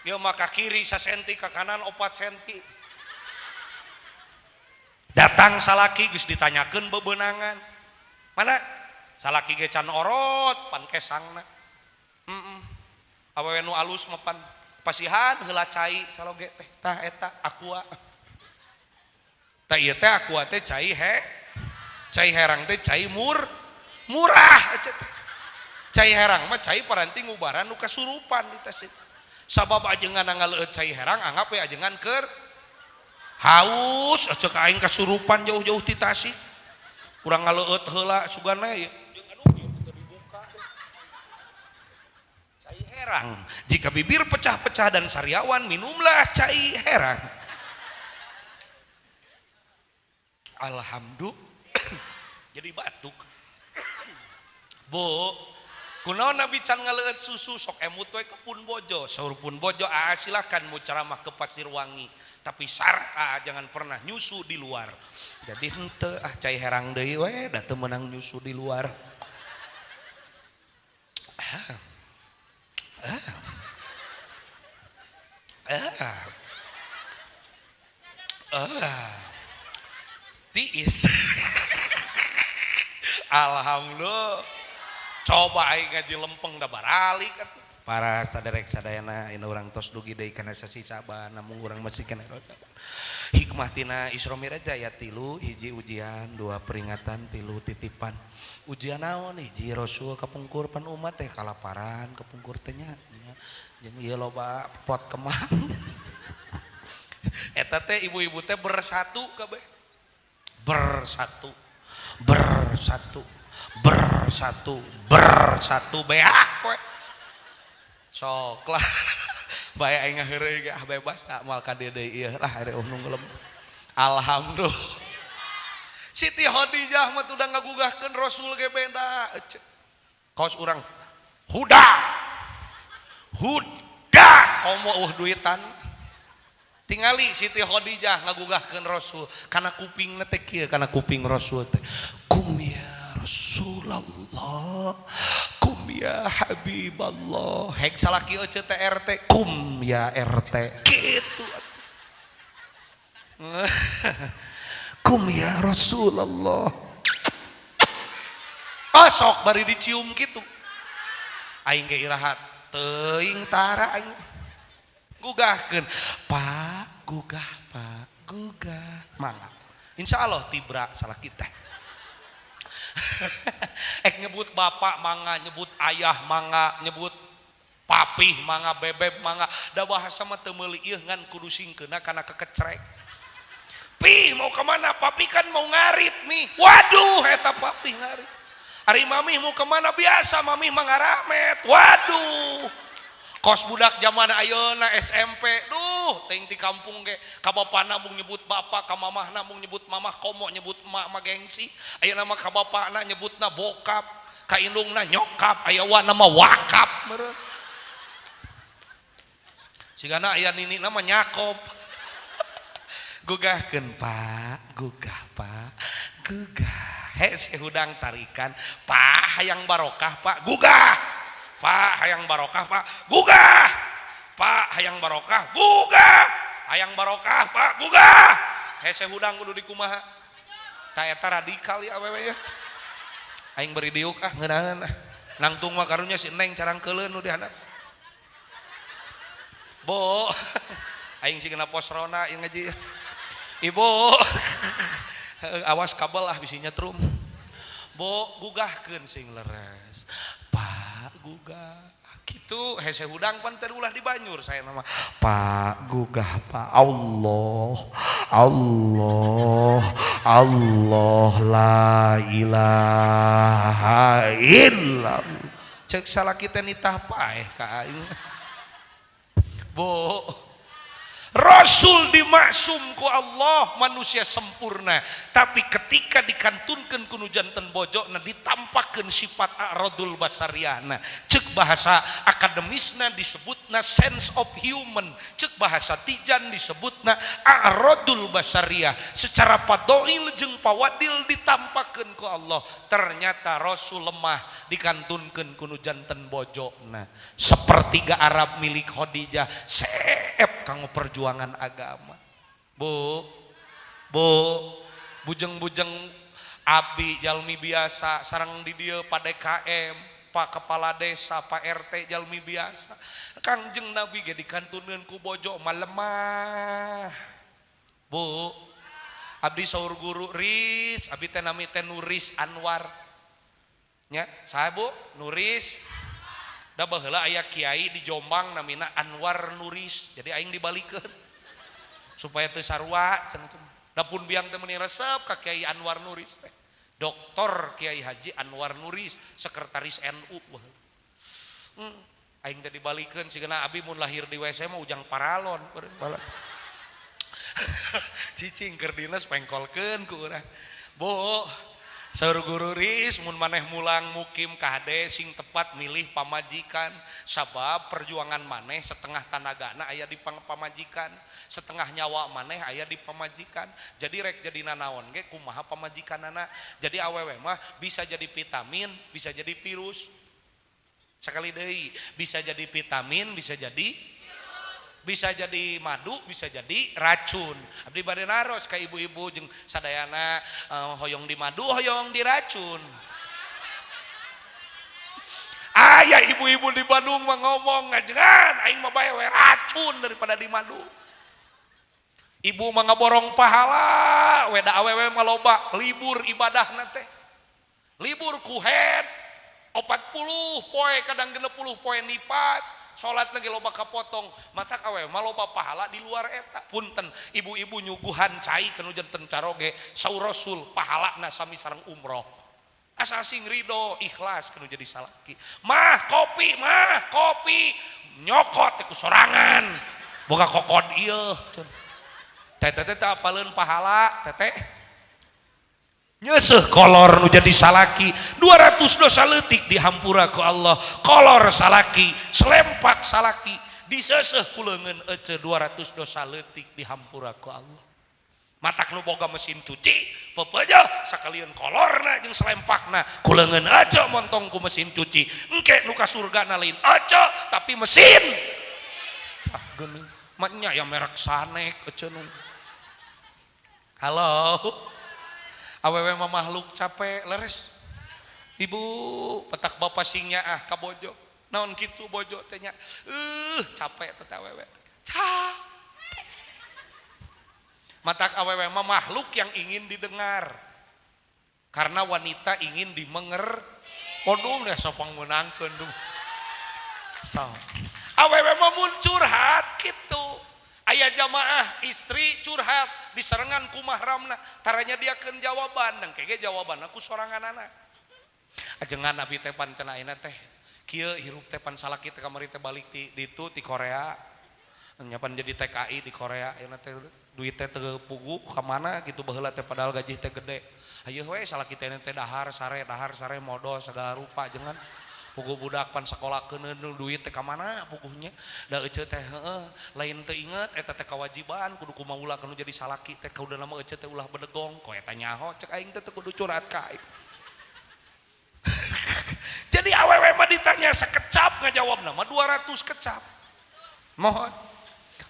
Dia mah ka kiri sasenti ka kanan 4 senti. Datang salaki geus ditanyakeun bebenangan. Mana? Salaki ge can orot pan kesangna. Awewe nu alus mah pan pasihan heula cai saloge teh. Tah eta aqua. Tah ieu teh aqua teh cai he. Cai herang teh cai murah ece teh. Cai herang mah cai paranti ngubaran nu kasurupan di Tasik. Sabab ajengan ngaleueut cai herang anggap we ajengan keur haus ece ka aing kasurupan jauh-jauh ti Tasik. Urang ngaleueut heula sugana ieu jeung aduh ieu teu dibuka. Cai herang Herang. Jika bibir pecah-pecah dan sariawan, minumlah cai herang. Alhamdulillah. Jadi batuk. Bu, kunaon Nabi can ngaleueut susu sok emut we ke pun bojo. Saur pun bojo, aa silakan mau ceramah ke Pasirwangi, tapi syarat aa jangan pernah nyusu di luar. Jadi henteu ah cai herang deui we da teu meunang nyusu di luar. Tiis. Alhamdulillah. Coba aing ngaji lempeng da baralik atuh. Para saderek sadayana ini urang tos dugi deui kana sasi Saban, namun urang masih kana roja. Hikmah tina Isra Mi'raj aya 3, hiji ujian, 2 peringatan, 3 titipan. Ujian naon hiji Rasul kapungkur pan umat teh kalaparan kapungkur teh nya. Jeung ieu loba pot kemang. Eta teh ibu-ibu teh bersatu kabeh. Bersatu. Bersatu. Bersatu, bersatu beak we. Sok lah. Bae aing ngaheureuy ge ah bebas tak moal ka dieu deui ieu lah ari nu ngelem. Alhamdulillah. Siti Khadijah mah udah ngagugahkeun Rasul ge beda. Kaos urang huda. Huda komo eueuh duitan. Tingali Siti Khadijah ngagugahkeun Rasul kana kupingna teh kieu kana kuping Rasul teh. Kum ya Rasulullah, kum ya Habiballah. Hek salaki euceu teh RT, kum ya RT. Kitu atuh. Kum ya Rasulullah. Oh, sok bari dicium kitu. Aing ge iraha teuing tara aing. Gugahkeun, Pak, gugah, Pak, gugah. Mangga. Insyaallah tibra salaki teh. Ek nyebut bapak mangga, nyebut ayah mangga, nyebut papih mangga, bebeb mangga. Da bahasa mah teu meuli ieu ngan kudu singkeuna kana kekecrek. Pih mau kemana? Papi kan mau ngarit nih. Waduh, eta papi ngarit. Ari mami mau kemana? Biasa mami mah ngaramet. Waduh. Kos budak zaman ayeuna SMP, duh, teuing ti kampung ge ka bapana mung nyebut bapak, ka mamahna mung nyebut mamah, komo nyebut emak mah gengsi. Ayeuna mah ka bapana nyebutna bokap, ka indungna nyokap, aya wana mah wakap meureun. Sigana aya ninina mah nyakop. Gugahkeun Pak, gugah Pak, gugah. Hese hudang tarikan, Pak hayang barokah Pak, gugah. Pak hayang barokah Pak, gugah. Pak hayang barokah, gugah. Hayang barokah Pak, gugah. Hese hudang kudu dikumaha. Ta eta radikal ya awewe ya. Aing beri diuk ah ngeunaheun ah. Nangtung mah karunya si Neng carangkeuleun nu di handap. Bo. Aing sih kena pos rona ieu ngaji. Ibu. Awas kabel ah bisi nyetrum. Bo gugahkeun sing leres. Pak gugah gitu hese hudang pan teu ulah dibanyur saya nama Pak gugah Pak. Allah Allah Allah la ilaha illallah. Cek salaki teh nitah paeh ka aing. Bo Rasul dimaksum ku Allah manusia sempurna, tapi ketika dikantunkeun ku nu janten bojona ditampakkeun sifat a'radul basariana. Cek bahasa akademisna disebutna sense of human, cek bahasa tijan disebutna a'radul basariah. Secara padoil jeung pawadil ditampakkeun ku Allah. Ternyata Rasul lemah dikantunkeun ku nu janten bojona. Sepertiga Arab milik Khadijah seep kanggo perjuangan agama. Bu, bu, bujeng-bujeng abdi jalmi biasa sareng di dieu Pak DKM, Pak Kepala Desa, Pak RT jalmi biasa. Kangjeng Nabi ge dikantuneun ku bojo mah lemah. Bu, abdi saur guru Riz, abdi teh nami teh Nuris Anwar. Nya, saha Bu? Nuris. Da baheula aya kiai di Jombang namina Anwar Nuris. Jadi aing dibalikeun supaya teu sarua cenah teh. Da pun biang teh meuni resep ka Kiai Anwar Nuris teh. Doktor Kiai Haji Anwar Nuris, sekretaris NU baheula. Aing teh dibalikeun sigana abi mun lahir di WC mah ujang paralon. Cicing keur dinas pengkolkeun ku urang. Bu, saur guru Ris mun maneh mulang mukim kade sing tepat milih pamajikan sabab perjuangan maneh setengah tanagana aya di pamajikan, setengah nyawa maneh aya di pamajikan. Jadi rek jadi nanaon ge kumaha pamajikanana. Jadi awewe mah bisa jadi vitamin, bisa jadi virus. Sekali deui, bisa jadi vitamin, bisa jadi bisa jadi madu, bisa jadi racun. Abdi bade naros ka ibu-ibu jeung sadayana hoyong di madu, hoyong diracun. Aya ibu-ibu di Bandung mah ngomong ngajengan aing mah bae we racun daripada di madu. Ibu mah ngaborong pahala, we da awewe mah loba libur ibadahna teh. Libur ku head 40 poe kadang 60 poe nipas. Salat lagi loba kapotong, mata awewe mah loba pahala di luar eta. Punten ibu-ibu nyuguhan cai kanu janten caroge saur Rasul pahalana sami sareng umroh. Asa sing ridho ikhlas kanu jadi salaki. Mah kopi nyokot teh ku sorangan. Boga kokod ieu. Teteh teh teu apaleun pahala teteh. Nyeseh kolor nu jadi salaki 200 dosa leutik dihampura ku Allah. Kolor salaki selempak salaki diseseh ku leungeun ece 200 dosa leutik dihampura ku Allah. Matak nu boga mesin cuci pepeja sakalian kolorna jeung selempakna ku leungeun ece montong ku mesin cuci. Engke nu ka surgana lain ece tapi mesin. Cah geuning mah nya ya merek Sanek ece nu. Halo. Awewe mah makhluk capek leres. Ibu petak bapak singnya ah ka bojo. Naon kitu bojo teh nya? Capek teh awewe. Capek. Matak awewe mah makhluk yang ingin didengar. Karena wanita ingin dimenger. Waduh deh sopang meunangkeun duh. So. Awewe mah mun curhat kitu. Aya jamaah istri curhat diserengan ku mahramna taranya dia keun jawaban dan kege jawaban aku soranganana. Ajengan abi teh pan cenah ayeuna teh kieu hirup teh pan salaki teh kamari teh balik ti ditu ti Korea nyapan jadi TKI di Korea ayeuna teh duit teh teu pugu ka mana gitu baheula teh padahal gaji teh gede. Hayu we salaki teh teh dahar sare modal segala rupa jengan pugu budak pan sakolahkeun duit teh ka mana puguhnya da ece teh heueuh lain teu inget eta teh kewajiban kudu kumaha ulah kanu jadi salaki teh kaudana mah ece teh ulah bedegong ko eta nyaho cek aing teh teu kudu curhat ka aing. Jadi awewe mah ditanya sekecap ngajawabna mah 200 kecap. Mohon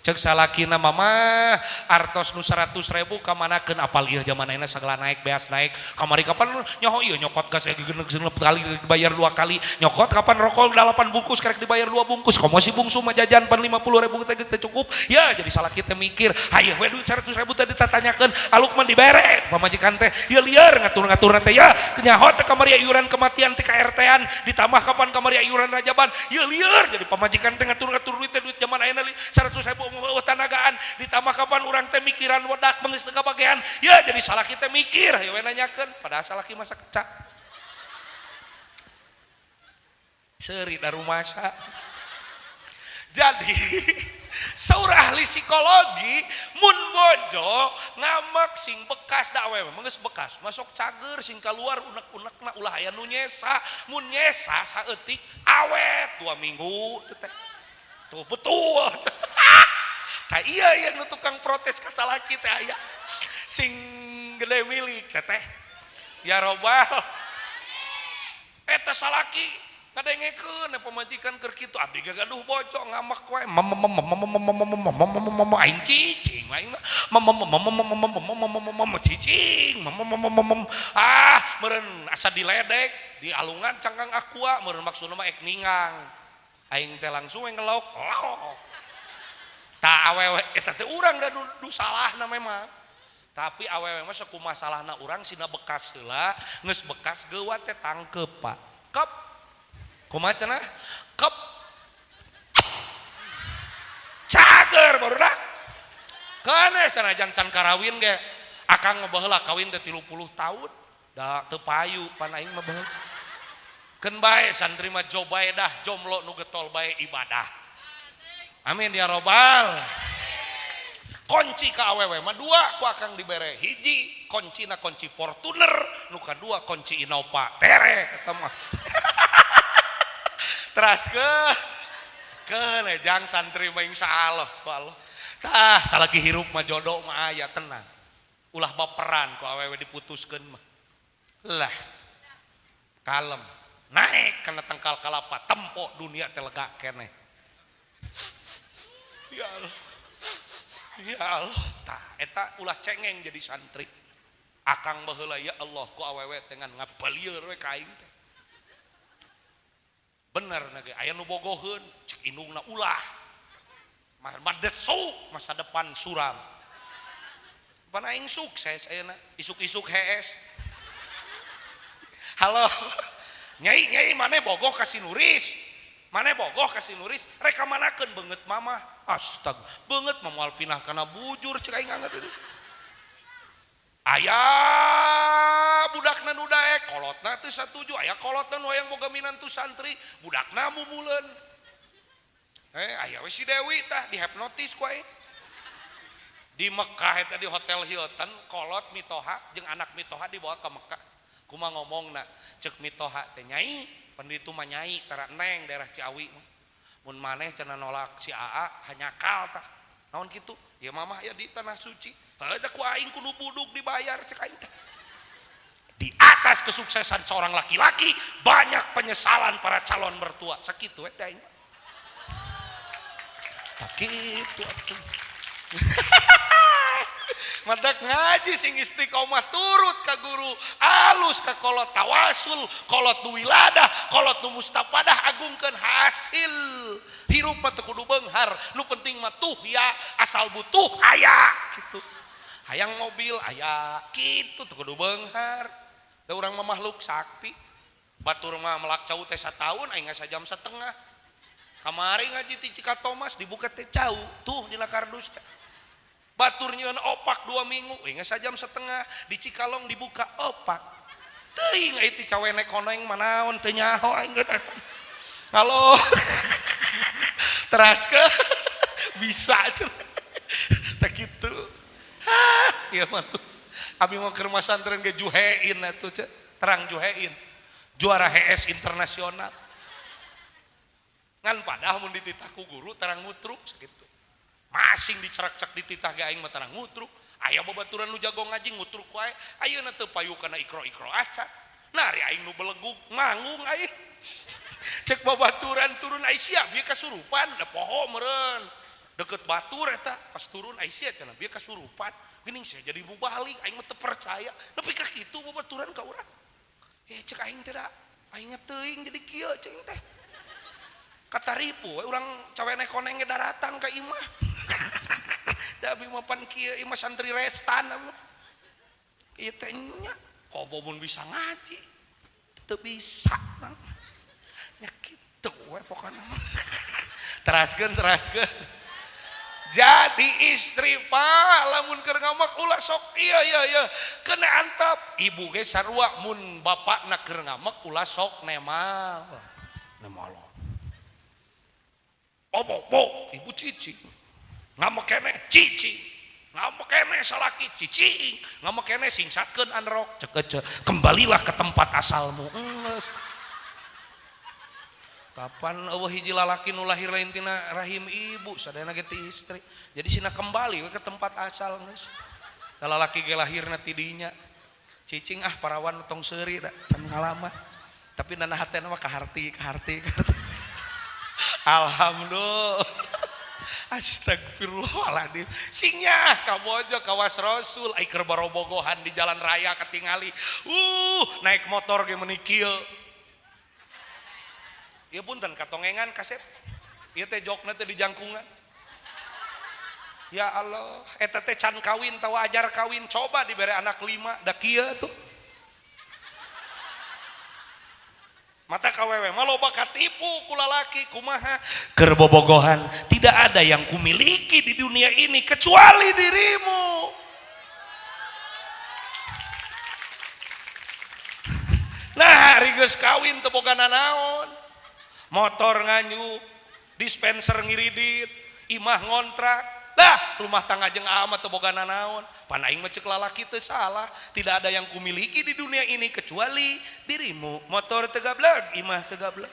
cek salakina mama artos nu 100.000 ka manakeun apal ieu zaman ayeuna sagala naik beas naik kamari kapan nyoho ieu nyokot gas genep kali dibayar 2 kali nyokot kapan rokok 8 bungkus karek dibayar 2 bungkus komo si bungsu mah jajan pan 50.000 teh geus teu cukup ya jadi salaki teh mikir hayu we duit 100.000 teh ditatanyakeun aluk mah dibere pamajikan teh ieu lieur ngatur-ngaturna teh ya nyaho teh kamari iuran kematian teh KRT-an ditambah kapan kamari iuran rajaban ieu lieur jadi pamajikan teh ngatur-ngatur duit teh duit zaman ayeuna 100.000 tanagaan ditambah kapan urang teh mikiran wedak geus teu kabagean ya jadi salaki teh mikir hayu we nanyakeun padahal salaki masa kecak seuri da rumasa. Jadi saur ahli psikologi mun bojo ngamek sing bekas da awewe mah geus bekas masuk cager sing kaluar unek-unekna ulah aya nu nyesa mun nyesa saeutik awet 2 minggu teh tuh betul. Ta iya yang nu tukang protes ka salaki teh aya sing gede milik teteh ya robbal eta salaki ngadengekeun pamajikan keur kitu abdi ge gaduh bojo ngamek we aing cicing aing cicing ah meureun asa diledek di alungan cangkang aqua meureun maksudna mah ek ningang aing teh langsung we ngelok ta awewe eta teh urang da du salahna memang tapi awewe mah sakumaha salahna urang sina bekas heula geus bekas geuwat teh tangkep Pak kep kumaha cenah kep cager barudak kenes sanajan can karawin ge akang mah baheula kawin teh 30 tahun da teu payu pan aing mah baheula Keun bae santri mah jobaedah jomblo nu getol bae ibadah. Amin ya robbal. Kunci ka awewe mah dua ku akang dibere. Hiji kuncina kunci Fortuner, nu kadua kunci Innova. Tere eta mah. Teras ke jang santri mah insyaallah ku Allah. Tah salagi hirup mah jodoh mah aya tenang. Ulah baperan ku awewe diputuskeun mah. Lah kalem naik kana tangkal kalapa tempo dunia teh lega keneh. Ya Allah. Ya Allah, tah eta ulah cengeng jadi santri. Akang baheula ya Allah ku awewe teh ngan ngabalieur we ka aing teh. Bener na ge aya nu bogoheun cek indungna ulah. Madesu masa depan suram. Pan aing sukses ayeuna isuk-isuk hees. Halo. Nyai nyai maneh bogoh ka si Nuris. Maneh bogoh ka si Nuris rek kamanakeun beungeut mamah. Astag, beungeut mah moal pinah kana bujur cek aing anget itu. Aya budakna nu daek kolotna teu satuju, aya kolotna nu hayang boga minantu santri, budakna mumuleun. Aya we si Dewi tah dihipnotis ku aing. Di Mekah eta di Hotel Hilton kolot mitoha jeung anak mitoha dibawa ke Mekah. Kumaha ngomongna cek mitoha teh nyai, pan ditu mah nyai tara neng daerah Ciawi mah. Mun maneh cenah nolak si AA hanyakal tah. Naon kitu? Ya mamah ya di tanah suci. Heuh da ku aing kudu buduk dibayar cek aing teh. Di atas kesuksesan seorang laki-laki banyak penyesalan para calon mertua. Sakitu we teh aing. Tah kitu atuh. Matak ngaji sing istiqomah turut ka guru, alus ka kolot tawasul, kolot nu wiladah, kolot nu mustafadah agungkeun hasil. Hirup mah teu kudu beunghar, nu penting mah tuh ya, asal butuh aya kitu. Hayang mobil aya, kitu teu kudu beunghar. Da urang mah makhluk sakti. Batur mah melak cau teh sataun aing sajam setengah. Kamari ngaji ti Cikatomas dibuka teh cau, tuh dina kardus teh. Batur nyieun opak 2 minggu, aing sajam setengah di Cikalong dibuka opak. Teuing euy ti cawene koneng manaon teu nyaho aing teh. Halo. Teras ke bisa cenah. Teh kitu. Hah, ieu mah tuh. Abi mah keur masantren ge juhein atuh ce. Terang juhein. Juara HS internasional. Ngan padah mun dititah ku guru terang ngutruk sakitu. Masing dicerak-cek dititah ge aing mah terang ngutruk. Aya babaturan nu jago ngaji ngutruk wae. Ayeuna teu payu kana ikro-ikro acan. Nari aing nu belegug manggung aing. Cek babaturan turun Aisyah bieu kasurupan da poho meureun. Deket batur eta pas turun Aisyah cenah bieu kasurupan. Geuning sia jadi mubalik aing mah teu percaya. Nepi ka kitu babaturan ka urang. Cek aing teh da aing teuing jadi kieu cek aing teh. Kataripu we urang cawene koneng ge daratang ka imah. Da abi mah pan kieu imah santri restan abi. Ieu teh nya komo mun bisa ngaji teu bisa bang. Nya kitu we pokona mah. Teraskeun teraskeun. Jadi istri pak lamun keur ngamak ulah sok iya iya iya kena antap ibu ge sarua mun bapakna keur ngamek ulah sok nemal. Nemal. Obo ibu cicing. Ngamek keneh cicing. Ngamek keneh salaki cicing. Ngamek keneh singsatkeun anrok cek ece kembalilah ke tempat asalmu. Geus. Kapan eueuh hiji lalaki nu lahir lain tina rahim ibu sadayana ge ti istri. Jadi sina kembali we ke tempat asal geus. Da lalaki ge lahirna ti dinya. Cicing ah parawan tong seuri da can ngalaman. Tapi nana hatena mah kaharti kaharti kaharti. Alhamdulillah. Astagfirullahaladzim. Singnya kabojo kawas Rasul ai keur barobogohan di jalan raya katingali. Naik motor ge meuni kieu. Ieu punten katongengan kasep. Ieu teh jokna teh di jangkungan. Ya Allah, eta teh can kawin tawa ajar kawin coba dibere anak 5 da kieu tuh. Mata kawewe mah loba katipu ku lalaki kumaha keur bobogohan tidak ada yang kumiliki di dunia ini kecuali dirimu. Nah Nah, ari geus kawin teu boga nanaon. Motor nganjuk, dispenser ngiridit, imah ngontrak. Lah, rumah tangga jeung amat teu boga nanaon. Pan aing mah ceuk lalaki teu salah, tidak ada yang kumiliki di dunia ini kecuali dirimu. Motor teu gableg, imah teu gableg.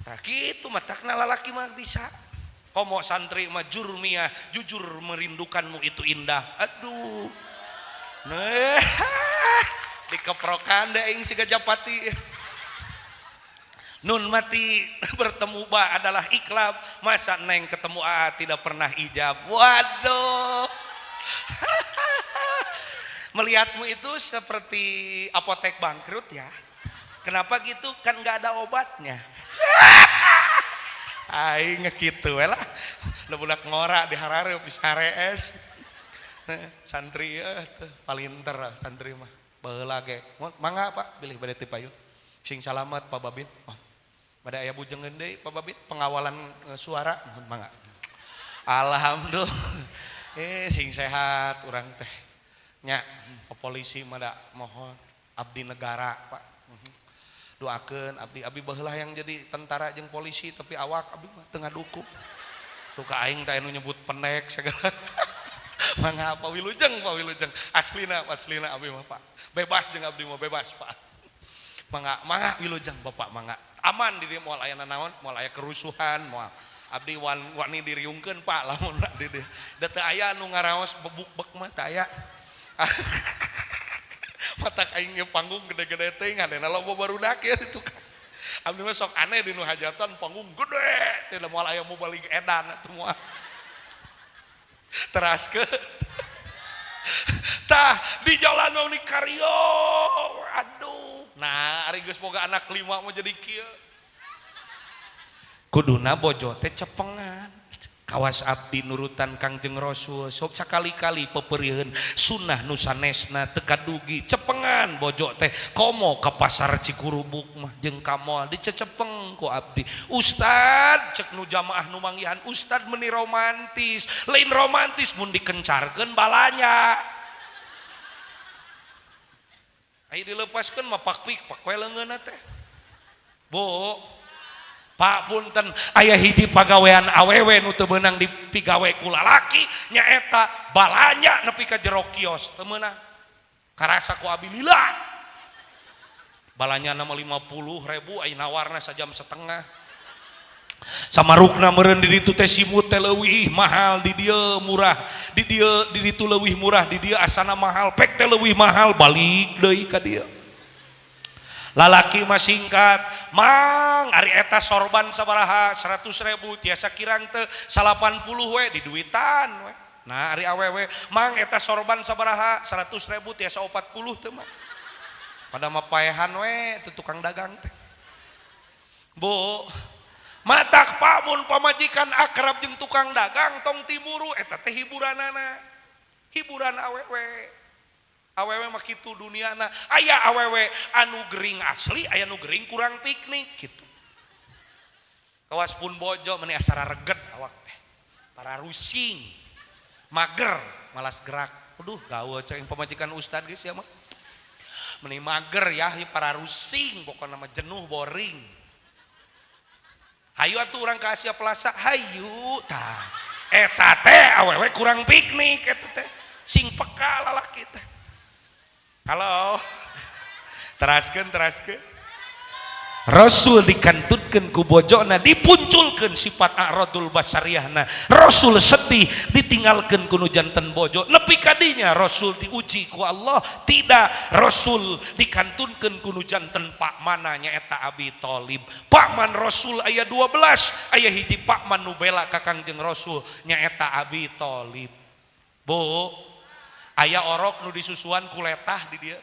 Tah kitu matakna lalaki mah bisa. Komo santri mah jurmiyah, jujur merindukanmu itu indah. Aduh. Nah, dikeprokan deh aing siga japati. Nun mati bertemu ba adalah iklab. Masa neng ketemu a tidak pernah ijab. Waduh. Melihatmu itu seperti apotek bangkrut ya. Kenapa gitu? Kan nggak ada obatnya. Aing kitu we lah. Da budak ngora di harareup bisa harees. Santri teh palinter santri mah. Baheula ge. Mangga Pak, bilih bade ti payun. Sing salamat Pak Babin. Oh. Bade aya bujengeun deui Pak Babin pengawalan suara mohon mangga. Alhamdulillah. Sing sehat urang teh. Nya polisi mah da mohon abdi negara Pak. Doakeun abdi, abdi baheula yang jadi tentara jeung polisi tapi awak abdi mah teu ngadukung. Tuh ka aing teh anu nyebut pendek segala. Mangga Pak Wilujeng, Pak Wilujeng. Aslina, aslina abdi mah Pak. Bebas jeung abdi mah bebas Pak. Mangga, mangga Wilujeng Bapak mangga. Aman di dieu moal aya nanaon, moal aya kerusuhan, moal. Abdi wani diriungkeun Pak lamun di dieu. Da teu aya nu ngaraos bebuk-bek mah teu aya. Matak aing ge panggung gede-gede teuing ngadena loba barudak ya itu kan. Abdi mah sok aneh di nu hajatan panggung gede teh moal aya mau balik edan atuh moal. Teraskeun. Tah di jalan mau ni karyo. Aduh. Nah, ari geus boga anak 5 mau jadi kieu. Kuduna bojo teh cepengan. Kawas abdi nurutan Kangjeng Rasul sok sakali-kali peperiheun sunnah nu sanesna teu kadugi cepengan bojo teh komo ka pasar Cikurubuk mah jeung ka moal dicecepeng ku abdi. Ustad cek nu jamaah nu manggihan ustad meni romantis, lain romantis mun dikencarkeun balanya. Aya dilepaskeun mah pakpik pak we leungeunna teh. Bu Pak punten aya hiji pagawean awewe nu teu meunang dipigawe ku lalaki nyaeta balanya nepi ka jero kios teu meunang. Karasa ku abi lila. Balanya nama 50.000 aya nawarna sajam setengah. Samarukna meureun di ditu teh simut teh leuwih mahal di dieu murah, di dieu di ditu leuwih murah, di dieu asana mahal, pek teh leuwih mahal balik deui ka dieu. Lalaki mah singkat, mang ari eta sorban sabaraha 100.000 tiasa kirang teu 80 we diduitan we. Nah ari awewe mang eta sorban sabaraha 100.000 tiasa 40 teu mah. Pada mah paehan we tu tukang dagang teh. Bu, matak pamun pamajikan akrab jeung tukang dagang tong tiburu eta teh hiburanana. Hiburan awewe. Awewe mah kitu duniana. Aya awewe anu gering asli, aya nu gering kurang piknik gitu. Kawas pun bojo meni asa reget awak teh. Para rusing, mager, malas gerak. Aduh, gawe ceng pamajikan ustad geus ya mah. Meni mager ya, para rusing pokona mah jenuh boring. Hayu atuh urang ka Asia Plaza, hayu tah. Eta teh awewe kurang piknik eta teh. Sing peka lalaki teh. Halo. Teraskeun, teraskeun. Rasul dikantutkeun ku bojona, dipunculkeun sifat a'radul basariyahna. Rasul sedih ditinggalkeun ku nu janten bojo. Nepi kadinya Rasul diuji ku Allah, tidak Rasul dikantunkeun ku nu janten pakmana nyaeta Abi Thalib. Pakman Rasul aya 12, aya hiji pakman nu bela ka Kangjeng Rasul nyaeta Abi Thalib. Bu, aya orok nu disusuan ku letah di dieu.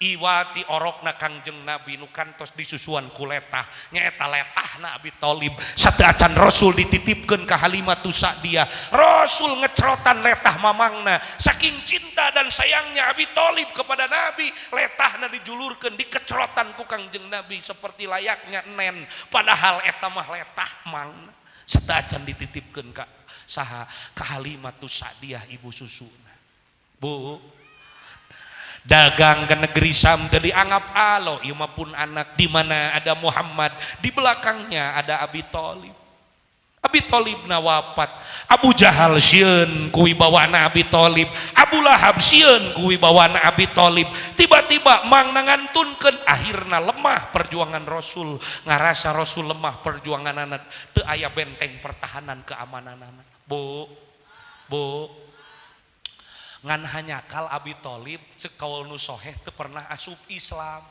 Iwati orokna Kangjeng Nabi nu kantos disusuan ku letah nyaeta letahna Abi Thalib. Sateuacan Rasul dititipkeun ka Halimah Sa'diyah, Rasul ngecrotan letah mamangna saking cinta dan sayangnya Abi Thalib kepada Nabi, letahna dijulurkeun dikecrotan ku Kangjeng Nabi seperti layaknya nen, padahal eta mah letah mangna. Sateuacan dititipkeun ka saha? Ka Halimah Sa'diyah ibu susuna. Bu, Dagang ke negeri Syam teu dianggap alo, ieu mah pun anak. Di mana ada Muhammad, di belakangnya ada Abi Thalib. Abi Thalib na wafat, Abu Jahal sieun ku wibawana Abi Thalib, Abu Lahab sieun ku wibawana Abi Thalib. Tiba-tiba mangna ngantunkeun, akhirna lemah perjuangan Rasul, ngarasa Rasul lemah perjuanganana, teu aya benteng pertahanan keamananana. Bu, bu, ngan hanyakal Abi Thalib cek kaul nu soheh teu pernah asup Islam.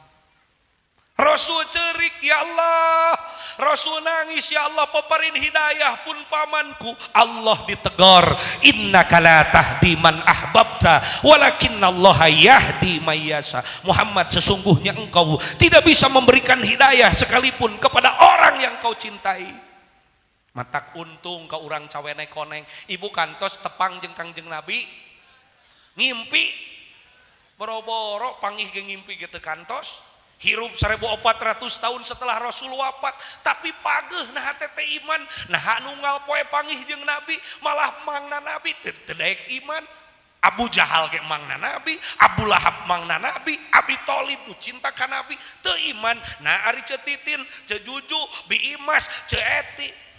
Rasul cerik, ya Allah. Rasul nangis, ya Allah, paparin hidayah pun pamanku. Allah ditegor, innaka la tahdi man ahbabta walakinnallaha yahdi may yasha. Muhammad, sesungguhnya engkau tidak bisa memberikan hidayah sekalipun kepada orang yang kau cintai. Matak untung ke urang cawene koneng, ibu kantos tepang jeung Kangjeng Nabi ngimpi boro-boro pangih ge ngimpi gitu kantos. Hirup 1400 tahun setelah Rasul wafat, tapi pageuh nah teh iman, nah nunggal poe pangih jeung Nabi, malah mangna Nabi teu daek iman. Abu Jahal ge mangna Nabi, Abu Lahab mangna Nabi, Abi Thalib nu cinta ka Nabi teu iman. Nah ari Ceu Titin, Ceu Juju, Bi Imas, Ceu Eti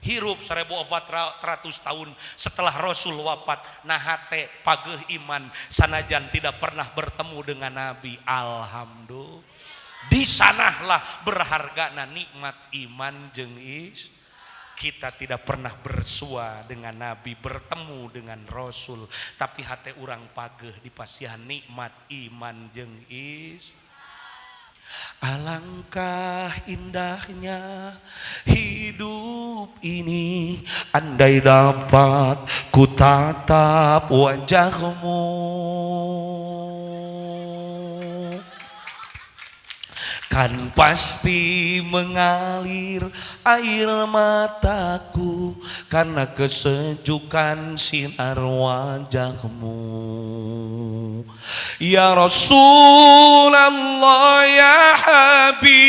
hirup 1400 tahun setelah Rasul wafat, nah hate pageuh iman sanajan tidak pernah bertemu dengan Nabi. Alhamdulillah, di sanahlah berharga na nikmat iman jeung is. Kita tidak pernah bersua dengan Nabi, bertemu dengan Rasul, tapi hate urang pageuh dipasihan nikmat iman jeung is. Alangkah indahnya hidup ini, andai dapat ku tatap wajahmu. Kan pasti mengalir air mataku karena kesejukan sinar wajahmu. Ya Rasulullah, ya Habiballah,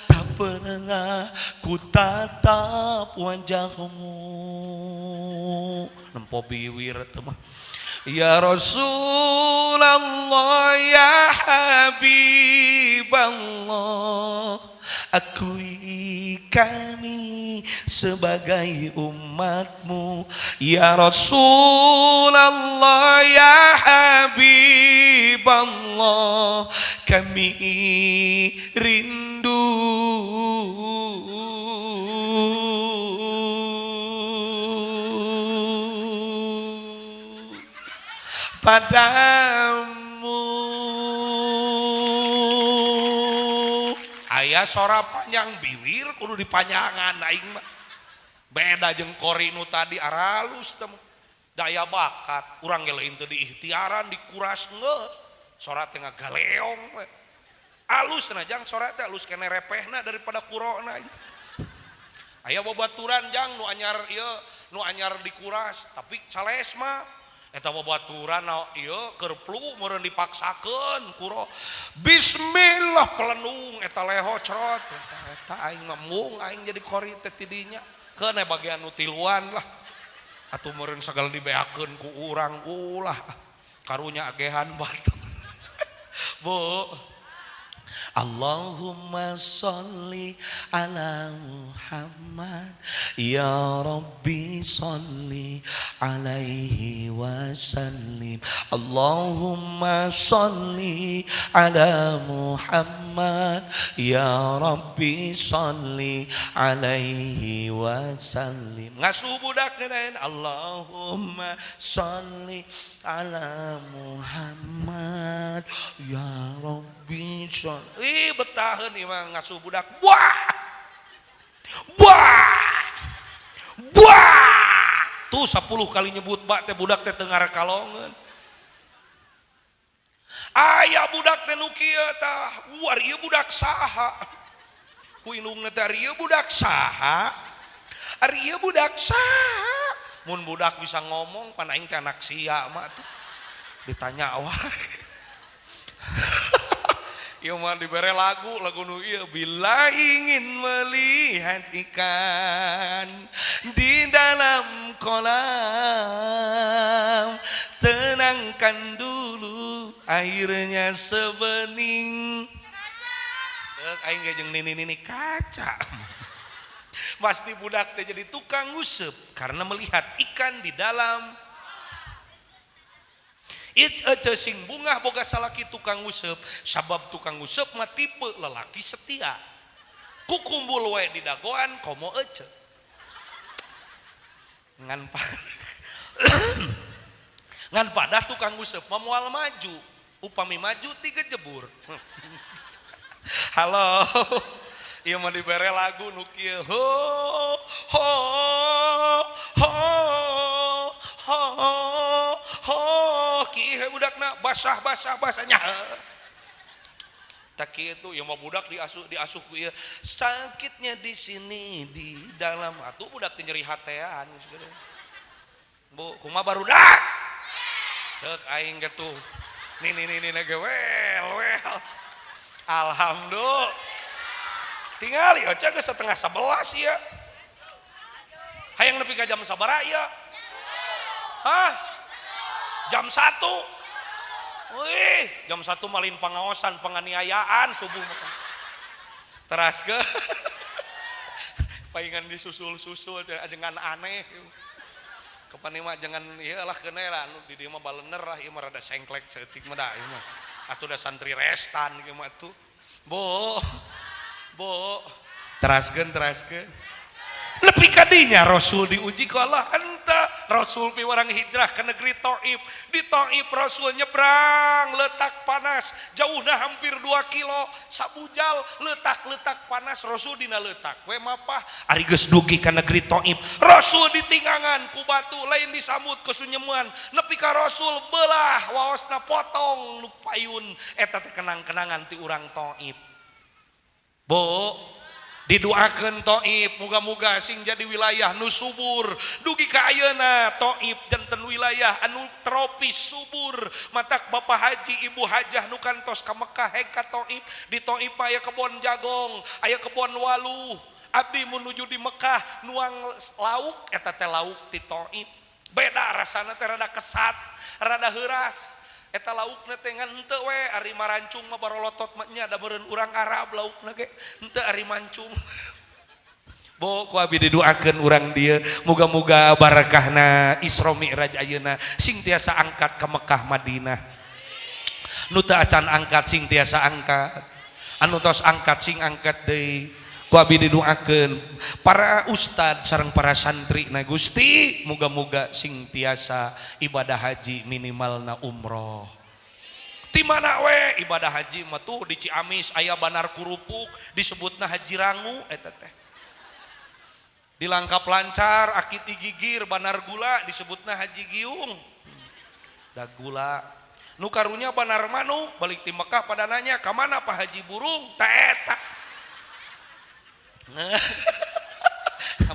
tak pernah ku tatap wajahmu. Nempo biwir teu mah. Ya Rasulullah, ya Habiballah, akui kami sebagai umatmu. Ya Rasulullah, ya Habiballah, kami rindu padamu. Aya sora panjang biwir kudu dipanjangan aing mah. Beda jeung kori nu tadi aralus teh daya bakat urang ge lain teu diikhtiaran dikuras geus sora teh ngagaleong we. Alus na jang sora teh alus kene repehna daripada kurona. Aya babaturan jang nu anyar ieu nu anyar dikuras tapi cales mah eta babaturan ieu keur flu meureun dipaksakeun kuro. Bismillah pelenung eta leho crot eta aing mah mung aing jadi kori teh tidinya keun bagian nu tiluan lah atuh meureun sagala dibeakeun ku urang ulah karunya agehan batu. Bu, Allahumma sholli ala Muhammad, ya Rabbi sholli alaihi wasallim. Allahumma sholli ala Muhammad, ya Rabbi sholli alaihi wasallim. Ngasuh budak ngeunaheun Allahumma sholli ala Muhammad, ya Rabbi sholli. Ih betaheun ieu mah ngasuh budak. Buah. Buah. Buah. Tuh 10 kali nyebut bak teh budak teh teu ngarakalongeun. Aya budak teh nu kieu tah, war ieu budak saha? Ku indungna teh ari ieu budak saha? Ari ieu budak saha? Mun budak bisa ngomong pan aing teh anak sia mah tuh. Ditanya wae. Ieu mah dibere lagu, lagu nu ieu bila ingin melihat ikan di dalam kolam. Tenangkan dulu airnya sebening. Cek aing ge jeung nini-nini kaca. Pasti budak teh jadi tukang nguseup karena melihat ikan di dalam. It ece sing bungah boga salaki tukang nguseup, sabab tukang nguseup mah tipe lelaki setia. Kukumbul wae di dagoan komo ece. Ngan ngan padah tukang nguseup mah moal maju, upami maju tiga jebur. Halo. Ieu mah dibere lagu nu kieu. Ho ho ho ho ho kieu budakna basah basah basahnya. Tak kieu ieu mah budak diasuh diasuh ku ieu. Sakitnya di sini di dalam atuh budak teh nyeri hatean geus gede. Bu, kumaha barudak? Cek aing ge tuh. Nini nini ge wel wel. Alhamdulillah. Tingali aja geus 10:30 ya. Hayang nepi ka jam sabaraha ieu? Hah? Jam 1. Wih, jam 1 malin pangaosan penganiayaan subuh mah. Teras ke. Paingan disusul-susul jangan aneh. Kapan mah jangan ieu lah keun lah anu di dieu mah balener lah ieu mah rada sengklek saeutik mah da ieu mah. Atuh da santri restan ieu mah atuh. Bu. Bu, teraskeun teraskeun. Nepi ka dinya Rasul diuji ku Allah enta Rasul piwarang hijrah ke negeri Taif. Di Taif Rasul nyebrang letak panas jauhna hampir 2 kilo sabujal letak-letak panas Rasul dina letak we mapah ari geus dugi ka negeri Taif. Rasul ditinggangan ku batu lain disambut ku sunyeman nepi ka Rasul belah waosna potong nu payun eta teh kenang-kenangan ti urang Taif. Bu, didoakeun Taif muga-muga sing jadi wilayah nu subur. Dugi ka ayeuna Taif janten wilayah anu tropis subur. Matak Bapak Haji Ibu Hajah nu kantos ka Mekah heg ka Taif. Di Taif aya kebon jagong, aya kebon waluh. Abdi menuju di Mekah nuang lauk eta teh lauk ti Taif. Beda rasana teh rada kesat, rada heuras. Eta laukna teh ngan henteu we ari marancung mah barolotot mah nya da meureun urang Arab laukna ge henteu ari mancung. Bo ku abi didoakeun urang dieu muga-muga barakahna Isra Mi'raj ayeuna sing tiasa angkat ka Mekah Madinah. Nu teu acan angkat sing tiasa angkat. Anu tos angkat sing angkat deui. Ku abi didoakeun para ustad sareng para santri na Gusti muga-muga sing tiasa ibadah haji minimalna umroh. Ti mana we ibadah haji mah tuh di Ciamis aya banar kurupuk disebutna haji rangu eta teh. Dilangkap lancar aki ti gigir banar gula disebutna haji giung. Da gula. Nu karunya banar manuk balik ti Mekah pada nanya ka mana Pak Haji burung ta eta.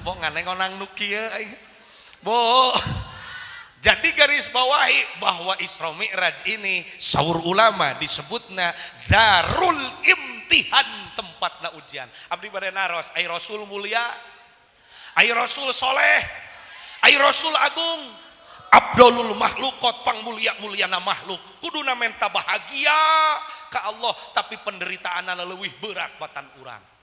Bo nganeng onang nu kieu aing. Bo. Jadi garis bawahi bahwa Isra Mi'raj ini saur ulama disebutna darul imtihan tempatna ujian. Abdi bade naros ai Rasul mulia, ai Rasul soleh, ai Rasul agung, abdolul makhlukot pangmulia-muliana makhluk. Kuduna menta bahagia ka Allah tapi penderitaanna leuwih berat batan urang.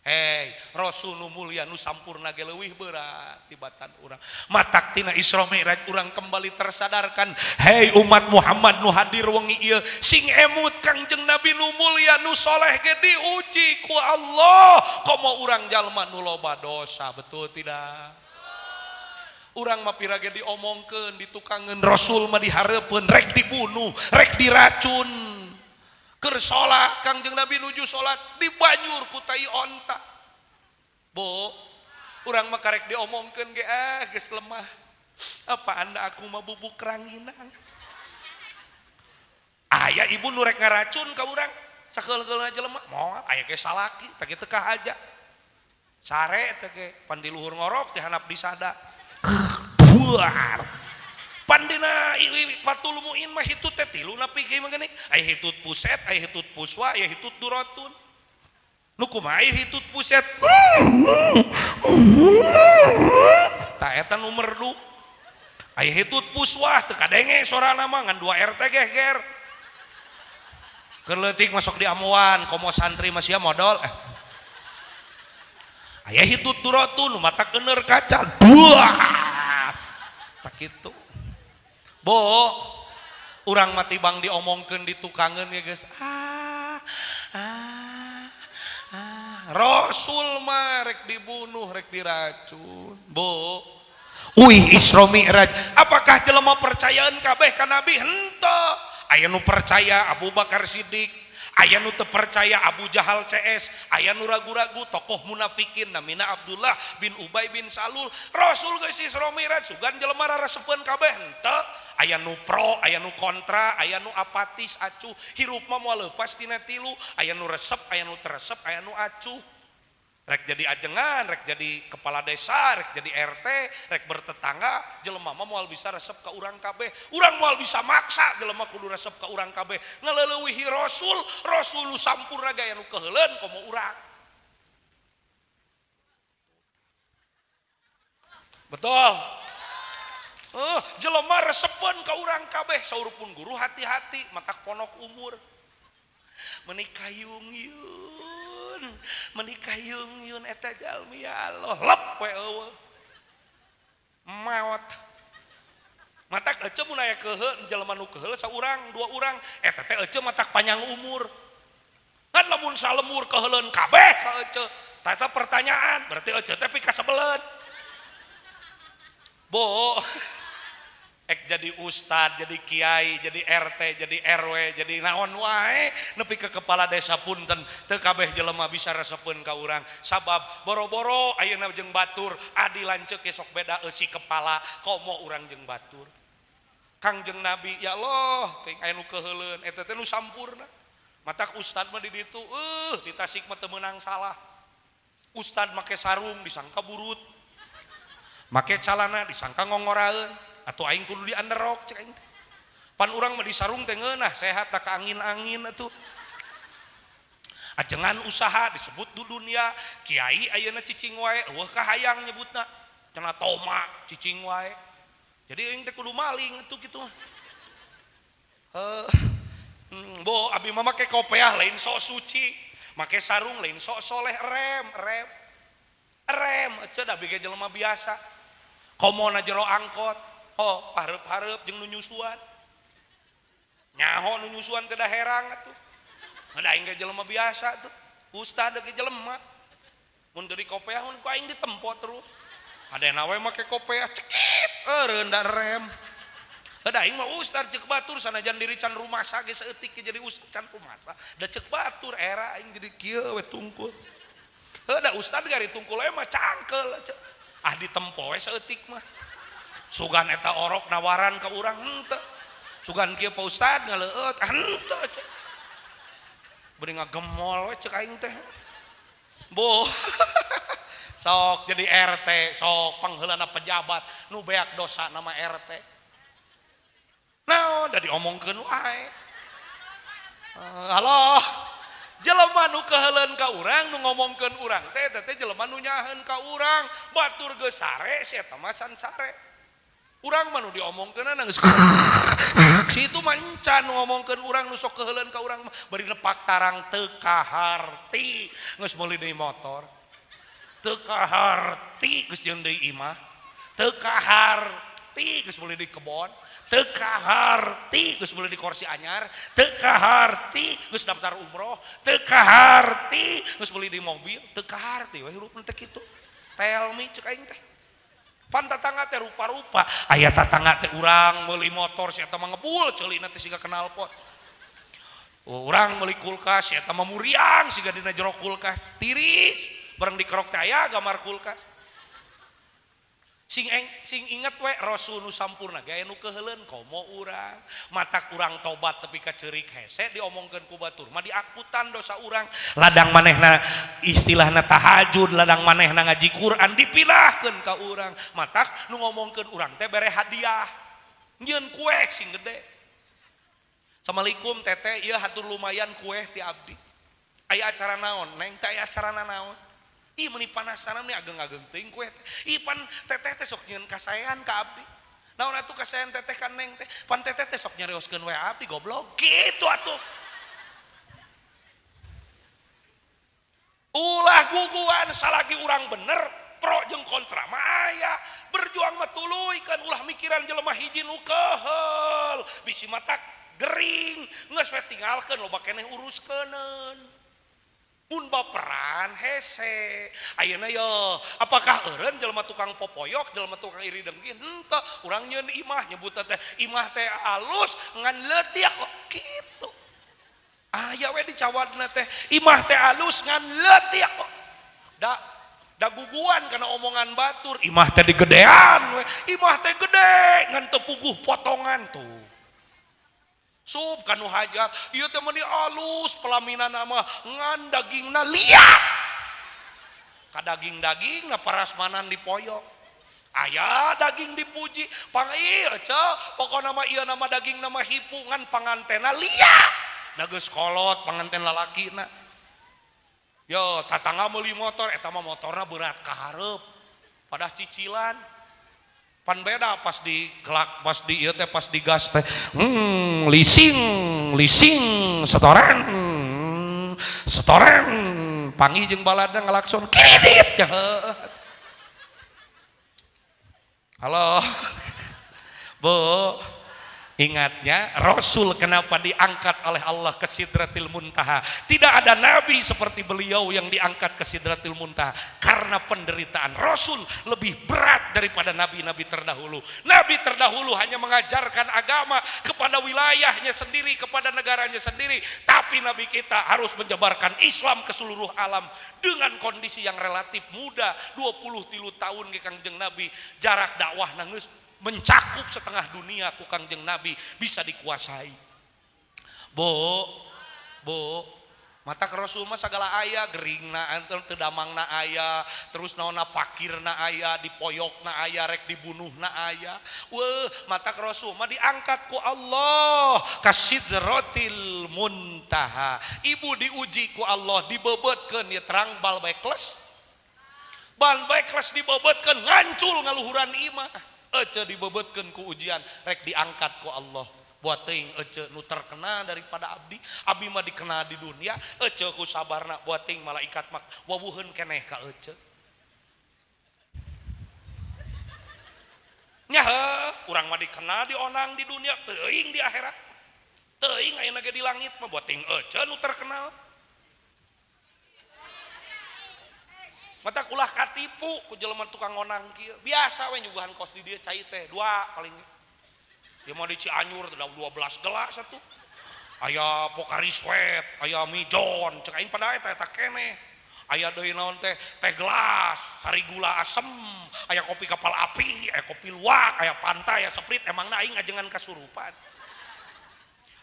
Hei, Rasul nu mulia nu sampurna ge leuwih berat tibatan urang. Matak tina Isra Mi'raj urang kembali tersadarkan, hei umat Muhammad nu hadir wengi ieu sing emut Kangjeng Nabi nu mulia nu soleh ge diuji ku Allah. Komo urang jalma nu loba dosa, betul tidak? Urang mah pira ge diomongkeun, ditukangeun, Rasul mah dihareupeun, rek dibunuh, rek diracun. Keur salat Kangjeng Nabi nuju salat dibanyur ku tai onta. Bo, urang mah karek diomongkeun ge ah geus lemah. Apa anda aku mah bubuk ranginang. Aya ibu nu rek ngaracun ka urang, sakeul-keulna jelema moal aya ge salaki teh kitu kah aja. Sare teh ge pan di luhur ngorok teh handap disada. Buar. Pandina Fathul Muin mah hitut teh tilu napi kieu mah geuning. Aya hitut puset, aya hitut puswa, aya hitut durotun. Nu kumaha aya hitut puset? Ta eta nu merdu. Aya hitut puswah teu kadenge sorana mah ngan 2 RT geger. Keur leutik masuk di amuan komo santri masih modal. Aya hitut durotun nu matak euneur kaca. Duah. Tak kitu. Bo urang mati bang diomongkeun ditukangeun ya geus. Rasul mah rek dibunuh rek diracun. Bo Uih Isra Mi'raj, apakah jelema percayaan kabeh ka Nabi? Henteu. Aya nu percaya Abu Bakar Siddiq, aya nu teu percaya Abu Jahal CS, aya nu ragu-ragu tokoh munafikin namina Abdullah bin Ubay bin Salul. Rasul geus Isra Mi'raj sugan jelema raresepeun kabeh henteu. Aya nu pro, aya nu kontra, aya nu apatis acuh. Hirup mah moal leupas tina tilu, aya nu resep, aya nu teresep, aya nu acuh. Rek jadi ajengan, rek jadi kepala desa, rek jadi RT, rek bertetangga, jelema mah moal bisa resep ka urang kabeh. Urang moal bisa maksa jelema kudu resep ka urang kabeh. Ngaleuwihi Rasul, Rasul sampurna gaya nu keuheuleun komo urang. Betul. Jelema resepeun ka urang kabeh, saur pun guru hati-hati matak ponok umur. Menikah yung-yun, menikah yung-yun eta jalmi ya Allah, lep we eueuh. Maot. Matak ece mun aya keuheul jelema nu keuheul saurang, dua urang, eta teh ece matak panjang umur. Kan lamun salemur keuheuleun kabeh ka ece. Tah eta pertanyaan, berarti ece teh pikasebeleun. Bo ek jadi ustad, jadi kiai, jadi RT, jadi RW, jadi naon wae nepi ke kepala desa punten teu kabeh jelema bisa resepeun ka urang sabab boro-boro ayeuna jeung batur adi lanceuk sok beda eusi kepala komo urang jeung batur. Kangjeng Nabi ya Allah teuing aya nu keuheuleun eta teh nu sampurna. Matak ustad mah di ditu di Tasik mah teu meunang salah. Ustad make sarung disangka burut. Make calana disangka ngongoraeun. Atau aing kudu di underrock cek aing teh. Pan urang mah di sarung teh ngeunah sehat tak angin-angin atuh. Ajengan usaha disebut du dunia, kiai ayeuna cicing wae eueuh kahayang nyebutna. Cenah toma cicing wae. Jadi aing teh kudu maling atuh kitu mah. Heuh. Bo abi mah make kopeah lain sok suci, make sarung lain sok soleh rem rem. Rem eceun abi ge jelema biasa. Komona jero angkot. Oh, pareup-pareup jeung nu nyusuan. Nyaho nu nyusuan teh da herang atuh. Da aing ge jelema biasa tuh. Ustad ge jelema. Mun teu dikopeah mun ku aing ditempo terus. Adena we make kopeah cekit eureun da rem. Da aing mah ustad ceuk batur sanajan diri can rumasa ge saeutik ge jadi ustad can rumasa. Da ceuk batur era aing jadi kieu we tungkul. Heuh da ustad gari tungkul we mah cangkeul. Ah ditempo we saeutik mah. Sugan eta orok nawaran ka urang henteu. Sugan kieu Pak Ustad ngaleueut henteu cek. Beuring ngagemol we cek aing teh. Bo. Sok jadi RT, sok pangheulana pejabat nu beak dosa nama RT. Naon da diomongkeun wae. Halo. Jelema nu keuheuleun ka urang nu ngomongkeun urang teh eta teh jelema nu nyaheun ka urang. Batur geus sare si eta mah can sare. Urang mah nu diomongkeunna geus situ mah encan nu ngomongkeun urang nu sok keuheuleun ka urang mah bari nepak tarang teu kaharti geus meuli deui motor teu kaharti geus jeung deui imah teu kaharti geus meuli deui kebon teu kaharti geus meuli deui kursi anyar teu kaharti geus daftar umroh teu kaharti geus meuli deui mobil teu kaharti we hirup teh kitu tell me cek aing teh. Pan tatangga teh rupa-rupa, aya tatangga teh urang meuli motor si eta mah ngebul ceulina teh siga knalpot. Urang meuli kulkas si eta mah muriang siga dina jero kulkas, tiris bareng dikerok teh aya gambar kulkas. Sing inget we Rasul nu sampurna ge aya nu keuheuleun komo urang, matak urang tobat tepi ka ceurik hese diomongkeun ku batur mah diakutan dosa urang. Ladang manehna istilahna tahajud, ladang manehna ngaji Quran dipilahkeun ka urang. Matak nu ngomongkeun urang teh bere hadiah. Nyieun kue sing gede. Assalamualaikum teteh, ieu hatur lumayan kue ti abdi. Aya acara naon? Neng teh aya acara naon? Ih meuni panasaran nih ageng-ageng teuing kue teh. Ih pan teteh teh sok nyieun kasaean ka abdi. Naon atuh kasayan teteh ka neng teh? Pan teteh teh sok nyarioskeun we abdi goblok. Kitu atuh. Ulah guguan salagi urang bener, pro jeung kontra mah aya. Berjuang mah tuluykeun, ulah mikiran jelema hiji nu keheul. Bisi matak gering, geus we tinggalkeun loba keneh uruskeuneun. Mun baperan hese. Ayeuna yo, apakah eureun jelema tukang popoyok, jelema tukang iri dengki? Henteu, urang nyeun imah nyebut teh imah teh alus ngan leutik kok kitu. Aya we dicawadna teh imah teh alus ngan leutik kok. Da guguan kana omongan batur, imah teh digedean we, imah teh gede ngan teu puguh potongan tuh. Sup kanu hajat, ieu teh meuni alus pelaminana mah ngan dagingna liat. Ka daging-dagingna parasmanan dipoyok. Aya daging dipuji, pang ieu ceu, pokona mah ieu nama daging nama hipu ngan pangantena liat. Da geus kolot panganten lalakina. Yo, tatangga meuli motor eta mah motorna berat ka hareup. Padah cicilan. Pan beda pas di kelak, pas di ieu teh pas di gas teh. Leasing, leasing, setoran. Setoran. Panggih jeung balada ngalakson kredit. Ya. Halo. Bu, ingatnya Rasul kenapa diangkat oleh Allah ke Sidratil Muntaha? Tidak ada nabi seperti beliau yang diangkat ke Sidratil Muntaha karena penderitaan Rasul lebih berat daripada nabi-nabi terdahulu. Nabi terdahulu hanya mengajarkan agama kepada wilayahnya sendiri, kepada negaranya sendiri, tapi nabi kita harus menyebarkan Islam ke seluruh alam dengan kondisi yang relatif muda, 23 tahun ke Kangjeng Nabi, jarak dakwah nangis mencakup setengah dunia ku Kangjeng Nabi bisa dikuasai. Bu, bu, mata Rasul mah segala aya, geringna teu damangna aya, terus naonna fakirna aya, dipoyokna aya, rek dibunuhna aya. Weuh, mata Rasul mah diangkat ku Allah ka Sidratil Muntaha. Ibu diuji ku Allah, dibebetkeun ieu terang bal bae kles. Bal bae kles dibebetkeun ngancul ngaluhuran imah. Ece dibebetkeun ku ujian rek diangkat ku Allah. Buat teuing ece nu terkena daripada abdi, abdi mah dikena di dunia, ece ku sabarna buat teuing malaikat mah wawuheun keneh ka ece. Nya heuh, urang mah dikena dionang di dunia, teuing di akhirat. Teuing ayeuna ge di langit mah buat teuing ece nu terkenal. Mata ulah katipu ku jelema tukang ngonang kieu. Biasa we nyuguhan kos di dieu cai teh dua paling. Dia mau di Cianjur teh 12 gelas atuh. Aya Pocari Sweat, aya Mijon, cek aing pada eta eta keneh. Aya deui naon teh teh gelas, sari gula asem, aya kopi kapal api, aya kopi luwak, aya pantai, aya Sprite, emangna aing ngajengan kasurupan.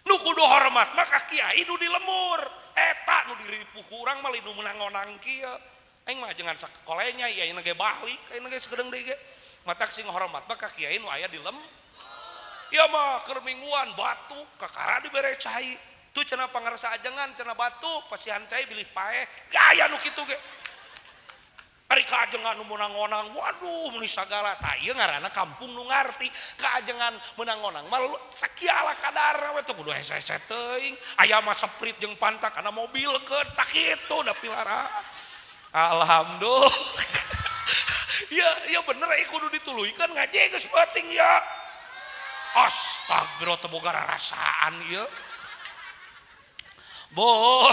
Nu kudu hormat mah ka kiai nu di lemur. Eta nu diripuh ku urang mah nu meunang ngonang kieu. Aing mah jangan sakolenya, ya aing ge balik, aing ge sakedeung deui ge. Matak sing hormat mah ka kiai nu aya di lem. Ieu mah keur mingguan batuk kakara dibere cai. Tuh cenah pangarsa ajengan cenah batuk pasihan cai bilih paeh. Gaya nu kitu ge. Ari kaajengan nu meunang ngonang, waduh meuni sagala. Tah ieu ngaranna kampung nu ngarti. Kaajengan meunang ngonang mah sakiala kadarna we teh kudu hese-hese teuing. Aya mah Sprite jeung Fanta kana mobil keun tah kitu da pilara. Alhamdulillah. Ya, ya bener eh kudu dituluykeun ngaji geus penting ya. Astagfirullah teu boga rarasaan ieu. Bo.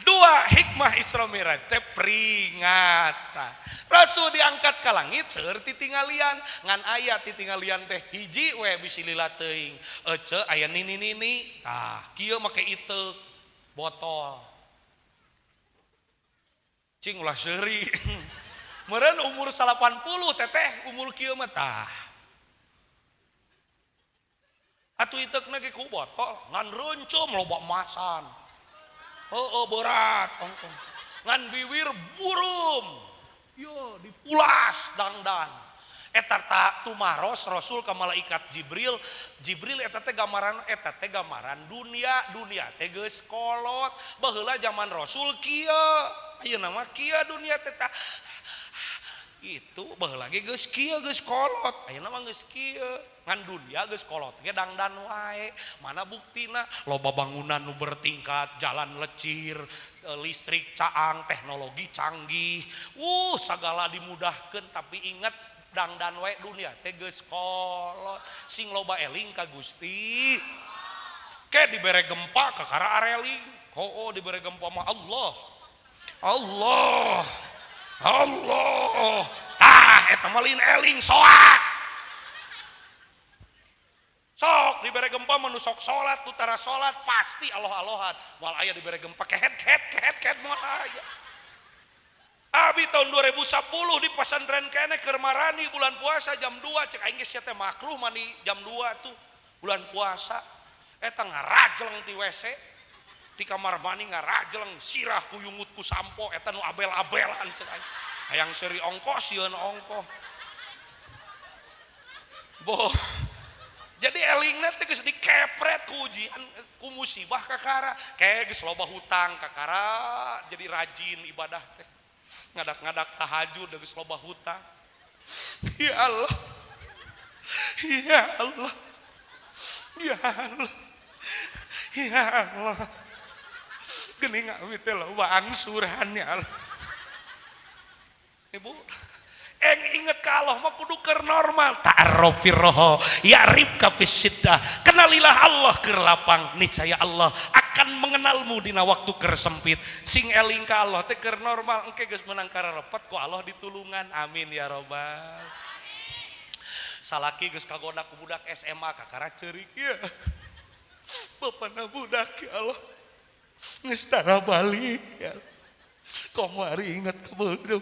Dua hikmah Isra Mi'raj teh peringatan. Rasul diangkat ka langit seueur titinggalian, ngan aya titinggalian teh hiji we bisi lila teuing. Ece aya nini-nini. Tah, kieu make iteuk botol. Cing ulah seuri. Meureun umur 80 teteh umur kieu mah tah. Atuh iteukna ge ku botol ngan reuncum loba emasan. Heueuh berat ongkong. Ngan biwir burum. Yo dipulas dangdan. Eta ta tumaros Rasul ka malaikat Jibril. Jibril eta teh gambaran dunia, dunia teh geus kolot. Baheula zaman Rasul kieu. Ayeuna mah kieu dunia teh tah. Itu baheula ge geus kieu geus kolot, ayeuna mah geus kieu. Ngan dunia geus kolot ge dangdan wae. Mana buktina? Loba bangunan nu bertingkat, jalan lecir, listrik caang, teknologi canggih. Sagala dimudahkeun, tapi inget dangdan wae dunia teh geus kolot. Sing loba eling ka Gusti. Ke dibere gempa kakara areling. Oh, dibere gempa mah Allah. Allah. Allah. Tah eta mah lain eling soak. Sok dibere gempa mah nu sok salat, nu tara salat pasti Allah-Allahan. Moal aya dibere gempa kehet kehet kehet kehet moal aya. Abi tahun 2010 di pesantren kene keur marani bulan puasa jam 2 cek aing geus teh makruh mani jam 2 tuh bulan puasa. Eta ngarajleng ti WC ti kamar mandi ngarajleng sirah kuyungut ku sampo eta nu abel-abelan cek aing. Hayang seuri ongkoh sieun ongkoh. Boh. Jadi elingna teh geus dikepret ku ujian ku musibah kakara, kayak geus loba hutang kakara jadi rajin ibadah teh. Ngadak-ngadak tahajud geus loba hutang. Ya Allah. Ya Allah. Ya Allah. Ya Allah. Geuning abi teh loba angsuran ya Allah. Ibu inget ka Allah mah kudu keur normal. Ta'arrufirroho ya'rifka fis-syiddah. Kenalilah Allah keur lapang, niscaya Allah akan mengenalmu dina waktu keur sempit. Sing eling ka Allah teh keur normal, engke geus meunang kararepet ku Allah ditulungan. Amin ya robbal. Salaki geus kagoda ku budak SMA kakara ceurik ya. Bapana budak ya Allah. Geus tara balik ya. Kamari inget ka budak.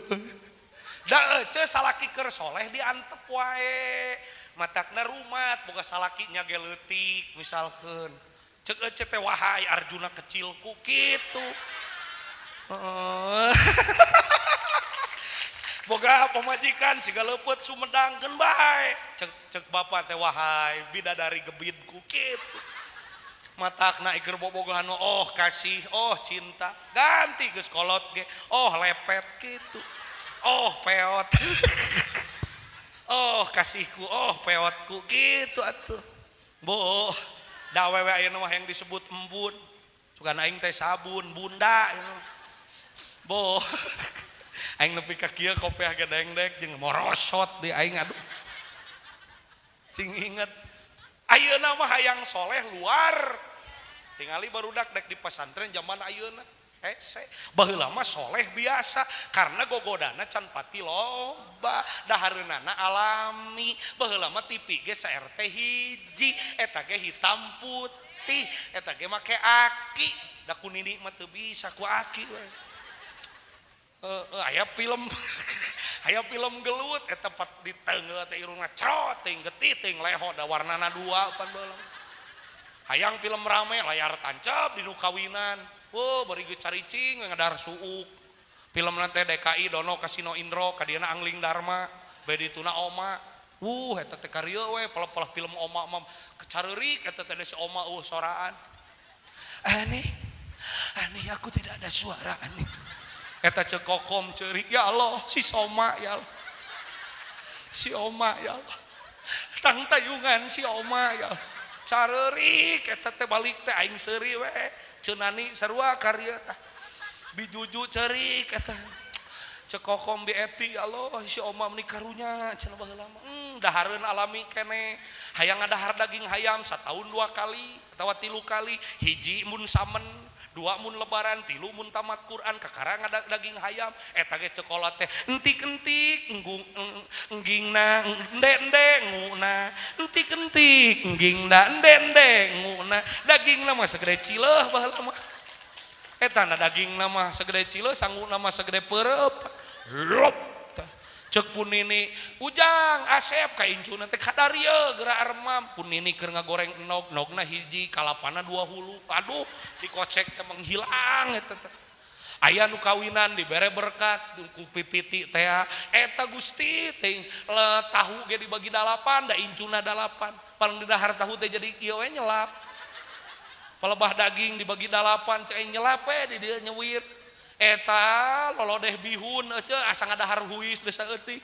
Da ece salaki keur soleh diantep wae. Matakna rumat boga salaki nya ge leutik misalkeun. Ceuk ece teh wahai Arjuna kecilku kitu. Boga pamajikan siga leupeut sumedangkeun bae. Cek bapak teh wahai bidadari gebidku kitu. Matakna iker bobogohan oh kasih, oh cinta. Ganti geus kolot ge, oh lepet kitu. Oh peot. Oh kasihku, oh peotku gitu atuh. Bu, da awewe ayeuna mah yang disebut embun. Sugan aing teh sabun, bunda. Bu. Aing nepi ka kieu kopiah ge dengdek jeung morosot di aing aduh. Sing inget ayeuna mah hayang soleh luar. Tingali barudak dek di pesantren zaman ayeuna. Hese baheula mah soleh biasa karena gogodana can pati loba dahareunana alami baheula mah TV ge sa-RT hiji eta ge hitam putih eta ge make aki da ku nini mah teu bisa ku aki we. Aya film aya film gelut eta tempat diteunggeul teh irungna crot ting getih ting leho da warnana dua pan baheula. Hayang film rame layar tancap di nu kawinan. Wah, bari geus caricing ngadar suuk. Film teh DKI Dono Kasino Indro kadiana Angling Dharma, bade dituna Oma. Eta teh karieu we pelah-pelah film Oma mah careurik eta teh si Oma soraan. Aneh. Aneh aku tidak ada suara aneh. Eta ceuk kokom ceurik ya Allah si Soma ya Allah. Si Oma ya Allah. Tang tayungan si Oma ya Allah. Careurik eta teh balik teh aing seuri we. Ceunani sarua karya tah. Bijuju ceurik eta. Ceuk kokom bi eti ya Allah si Oma meuni karunya cenah baheula mah. Dahareun alami kene. Hayang ngadahar daging hayam sataun 2 kali atawa 3 kali, hiji mun samen, 2 mun lebaran, 3 mun tamat Quran, kakara ngadak daging hayam eta ge ceuk kolot teh entik-entik enggingna ende-ende nguna, entik-entik enggingna ende-ende nguna, dagingna mah segede cileuh baheula mah. Eta na dagingna mah segede cileuh, sanguna mah segede peureub. Lop. Ceuk pun nini ujang asep ka incuna teh kadarieu geura aremam pun nini keur ngagoreng endog, endogna hiji kalapana 2 hulu. Aduh dikocek teh menghilang eta teh. Aya nu kawinan dibere berkat ku pipiti teh eta Gusti teh tahu ge dibagi 8 da incuna 8. Paling didahar tahu teh jadi ieu we nyelap. Palebah daging dibagi 8 cai nyelap we di dieu nyewir. Eta lolodeh bihun ece asa ngadahar huis geus saeutik.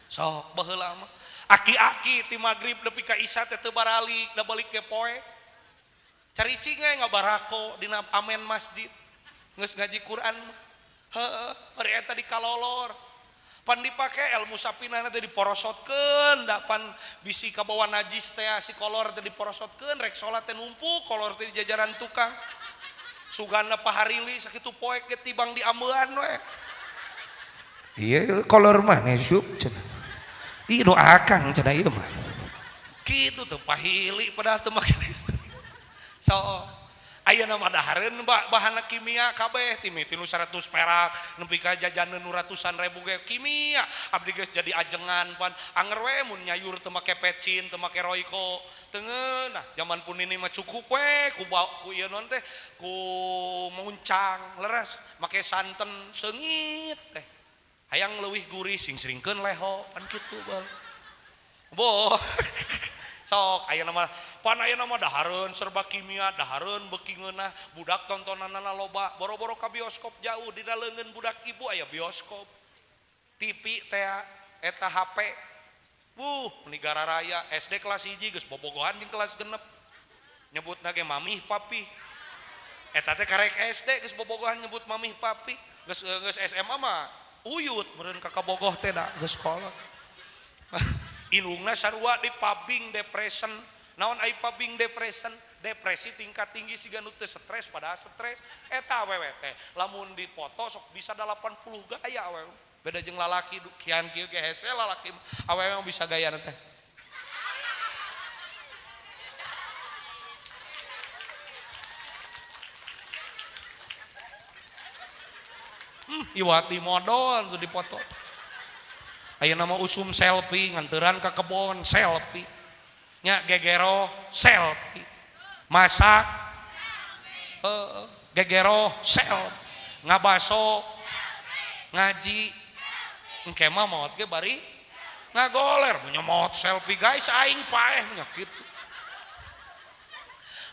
Sok baheula mah aki-aki ti magrib nepi ka isya teh teu baralik da balik ge poe. Caricing we ngabarako dina amen masjid. Geus ngaji Quran mah. Heueuh, bari eta dikalolor. Pan dipake ilmu sapinahna teh diporosotkeun, da pan bisi kabawa najis teh si kolor teh diporosotkeun, rek salat teh numpuk kolor teh di jajaran tukang. Sugana paharili sakitu poek ge tibang diameuan we. Ieu kolor mah ngesup cenah. Ieu nu akang cenah ieu mah. Kitu teh pahili padahal teu make listrik. So ayeuna mah dahareun bahan kimia kabeh timiti nu 100 perak nepi ka jajaneun nu ratusan ribu ge kimia. Abdi geus jadi ajengan pan anger we mun nyayur teu make pecin teu make royco teu ngeunah. Zaman pun ini mah cukup we ku ku ieu naon teh ku muncang leres make santen seungit teh hayang leuwih gurih sing seringkeun leho pan kitu bal. Boh. Sok ayeuna mah pan ayeuna mah dahareun serba kimia, dahareun beuki ngeunah, budak tontonanana loba, boro-boro ka bioskop jauh dina leungeun budak ibu aya bioskop. TV teh eta HP. Wuh, negara raya SD kelas 1 geus bobogohan jeung kelas 6. Nyebutna ge mamih papi. Eta teh karek SD geus bobogohan nyebut mamih papi. Geus geus SMA mah uyut meureun ka kabogoh teh da geus kolot. Indungna sarua di pabing depression. Naon ai pabing depression? Depresi tingkat tinggi siga nu teu stres padahal stres. Eta awewe teh lamun dipoto sok bisa 80 gaya awewe. Beda jeung lalaki kian kieu ge hese lalaki awewe mah bisa gaya teh. Iwati modal tuh dipoto. Ayeuna mah usum selfie nganteran ka kebon selfie. Nya gegero selfie. Masak gegero selfie. Ngabaso ngaji engke mah maot ge bari ngagoler nya maot selfie guys aing paeh nya kitu.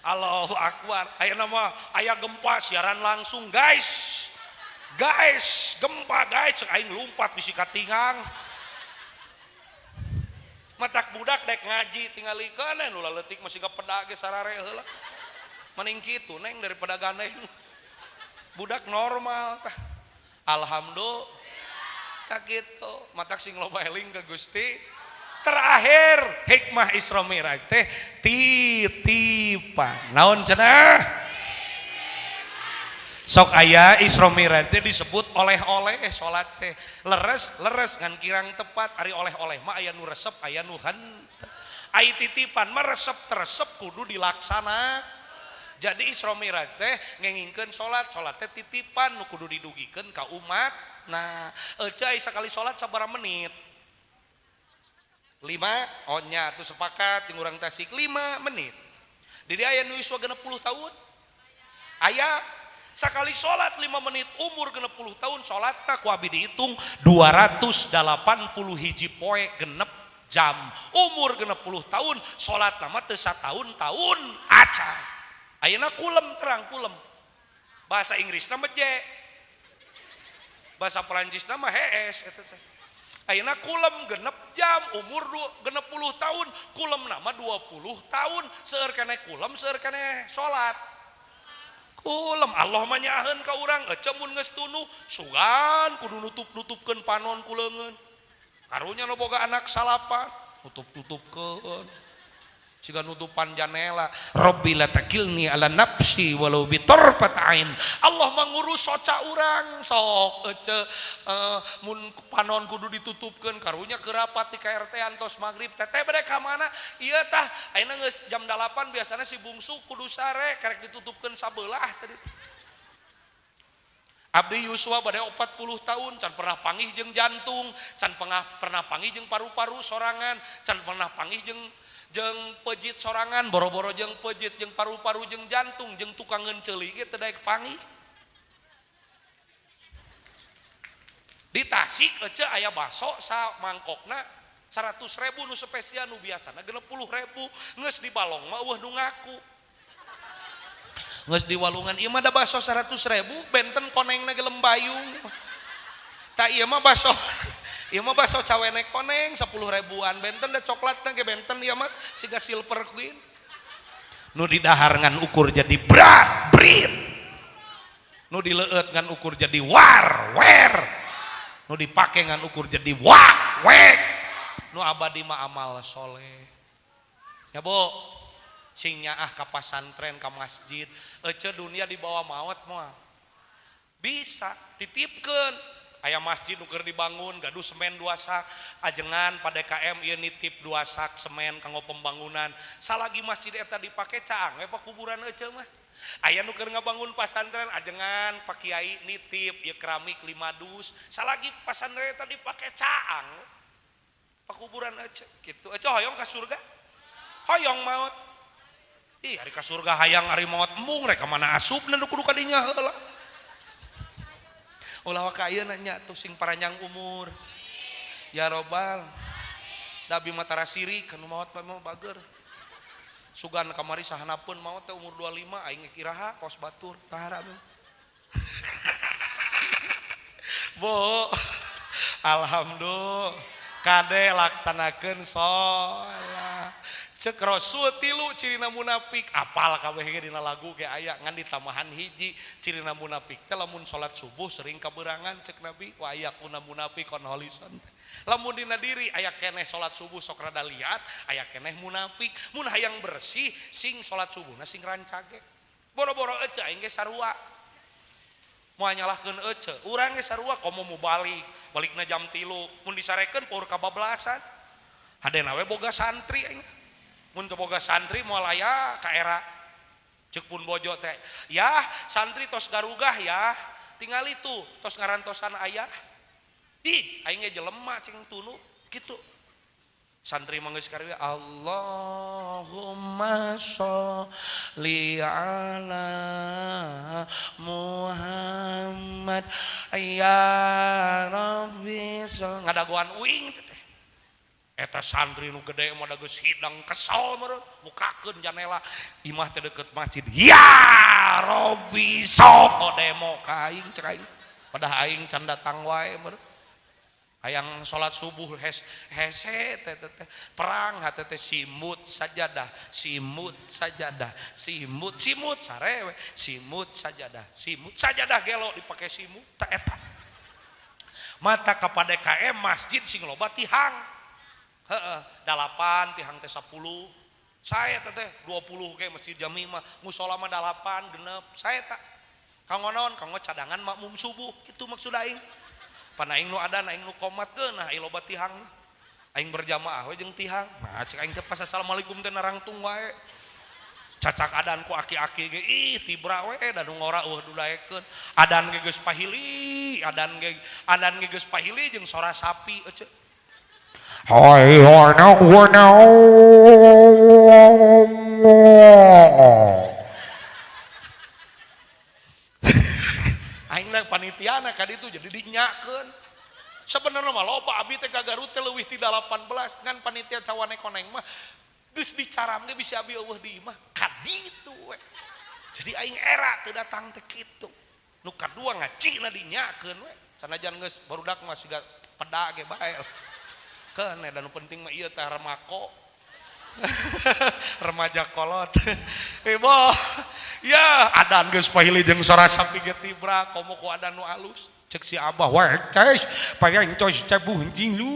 Allahu akbar. Ayeuna mah aya gempa siaran langsung guys. Guys, gempa guys, aing lumpat bisi katingang. Matak budak dek ngaji tingalikeun nu leutik masih kapedak ge sarare heula. Mending kitu neng daripada gandeng. Budak normal tah. Alhamdulillah. Tah kitu, matak sing loba eling ka Gusti. Terakhir hikmah Isra Mi'raj teh titipan. Naon cenah? Sok aya Isra Mi'raj teh disebut oleh-oleh salat teh. Leres-leres ngan kirang tepat ari oleh-oleh mah aya nu resep aya nu henteu. Ai titipan mah resep teresep kudu dilaksana. Jadi Isra Mi'raj teh ngengingkeun salat, salat teh titipan nu kudu didugikeun ka umat. Nah, ece ai sakali salat sabaraha menit? 5, oh nya atuh sepakat jeung urang Tasik 5 menit. Di dieu aya nu yuswa 60 tahun. Aya sakali sholat 5 menit umur 60 tahun sholatna ku abi dihitung 280 hiji poe genep jam umur 60 tahun sholatna mah teu sataun-taun acan. Ayeuna kulem terang kulem bahasa Inggrisna mah J, bahasa Perancisna mah HS eta teh. Ayeuna kulem genep jam umur 60 tahun kulem nama 20 tahun seueur keneh kulem seueur keneh sholat. Kulem Allah mah nyaaheun ka urang ece mun geus tunuh sugan kudu nutup-nutupkeun panon ku leungeun. Karunya nu boga anak salapan nutup-nutupkeun. Siga nutupan janela. Rabbi la takilni ala nafsi walau bi tarfat ain. Allah mangurus soca urang sok ece mun panon kudu ditutupkeun karunya kerapat di KRT antos magrib teteh bade ka mana? Ieu tah ayeuna geus jam 8 biasana si bungsu kudu sare karek ditutupkeun sabelah tadi. Abdi Yuswa bade 40 tahun can pernah panggih jeung jantung, can pernah panggih jeung paru-paru sorangan, can pernah panggih jeung pejit sorangan, boro-boro jeung pejit jeung paru-paru jeung jantung jeung tukangeun ceuli ge teu daek panggih. Di Tasik ece aya baso sa mangkokna 100.000 nu spesial nu biasana 60.000 geus di balong mah eueuh nu ngaku. Geus diwalungan ieu mah da baso 100.000 benten konengna ge lembayung. Tak ieu mah baso, ieu mah baso cawene koneng 10 ribuan benten da coklatna ge benten ieu mah siga Silver Queen. Nu didahar ngan ukur jadi brat brit. Nu dileueut ngan ukur jadi war wer. Nu dipake ngan ukur jadi wak wek. Nu abadi mah amal soleh. Ya Bu, sing nyaah ka pasantren ka masjid, ece dunia dibawa maut moal. Bisa titipkeun aya masjid nu keur dibangun gaduh semen 2 sak, ajengan pa DKM ieu nitip 2 sak semen kanggo pembangunan. Salagi masjid eta dipake caang we kuburan ece mah. Aya nu keur ngabangun pasantren ajengan Pak Kiai nitip ieu keramik 5 dus, salagi pasantren eta dipake caang pakuburan ece kitu. Ece hoyong ka surga? Hoyong maot. Ih, ari ka surga hayang ari maot embung rek ka mana asupna nu kudu ka dinya heula. Ulah waka ieu nya tuh sing paranjang umur. Ya robbal. Da abi mah tara sirik nu maot mah bager. Sugan kamari sahanapeun maot teh umur 25 aing ge iraha kos batur tahara. Bu, alhamdulillah kade laksanakeun salat. Cek Rasul tilu cirina munafik apal kabeh ge dina lagu ge aya ngan ditambahan hiji cirina munafik teh lamun salat subuh sering kaberangan cek Nabi wa ayakuna munafiqon holisan. Lamun dina diri aya keneh salat subuh sok rada liat aya keneh munafik. Mun hayang bersih sing salat subuhna sing rancage. Boro-boro ece aing ge sarua. Moal nyalahkeun ece urang ge sarua komo mu balik balikna jam 3 mun disarekeun pur kabablasan. Hadena we boga santri aing. Mun teu boga santri moal aya ka era. Ceuk pun bojo teh, "Yah, santri tos garugah ya. Tingali tuh tos ngarantosan ayah." Ih, aing ge jelema cing tunu kitu. Santri mah geus karya Allahumma sholli ala Muhammad ya Rabbi. Ngadagoan uing teh. Eta santri nu gede mah da geus hidang kesel meureun bukakeun janela imah teh deukeut masjid. Ya Rabbi sok demo ka aing cek aing. Padahal aing can datang wae meureun. Hayang salat subuh hese teh teh perang hate teh simut sajadah, simut sajadah, simut simut sarewe, simut sajadah, simut sajadah gelo dipake simut ta eta. Mata kepada KM masjid sing loba tihang. Heeh, 8 tihang teh 10. Saya teh 20 ge masjid jami mah, musola mah 8 genep. Saya tak kanggo naon? Kanggo cadangan makmum subuh kitu maksud aing. Pan aing nu adan aing nu qomat geunah ai loba tihang. Aing berjamaah we jeung tihang. Nah cek aing teh pas assalamualaikum teh narangtung wae. Cacak adan ku aki-aki ge ih tibra we da nu ngora eueuh dudaekeun. Adan ge geus pahili, adan ge geus pahili jeung sora sapi ece. Aing na panitiana ka ditu jadi dinyakeun. Sebenarnya mah loba abi teh ka Garut teh leuwih ti 18 ngan panitia cawane koneng mah geus dicaram ge bisi abi eueuh di imah ka ditu we. Jadi aing era teu datang teh kitu. Nu kadua ngacina dinyakeun we. Sanajan geus barudak mah siga peda ge bae. Keun dan nu penting mah ieu teh remako. Remaja kolot. Ibu, ya adan geus pahili jeung sora sapi ge tibra komo ku adan nu alus. Cek si abah weh ces payang cos cebuh lu.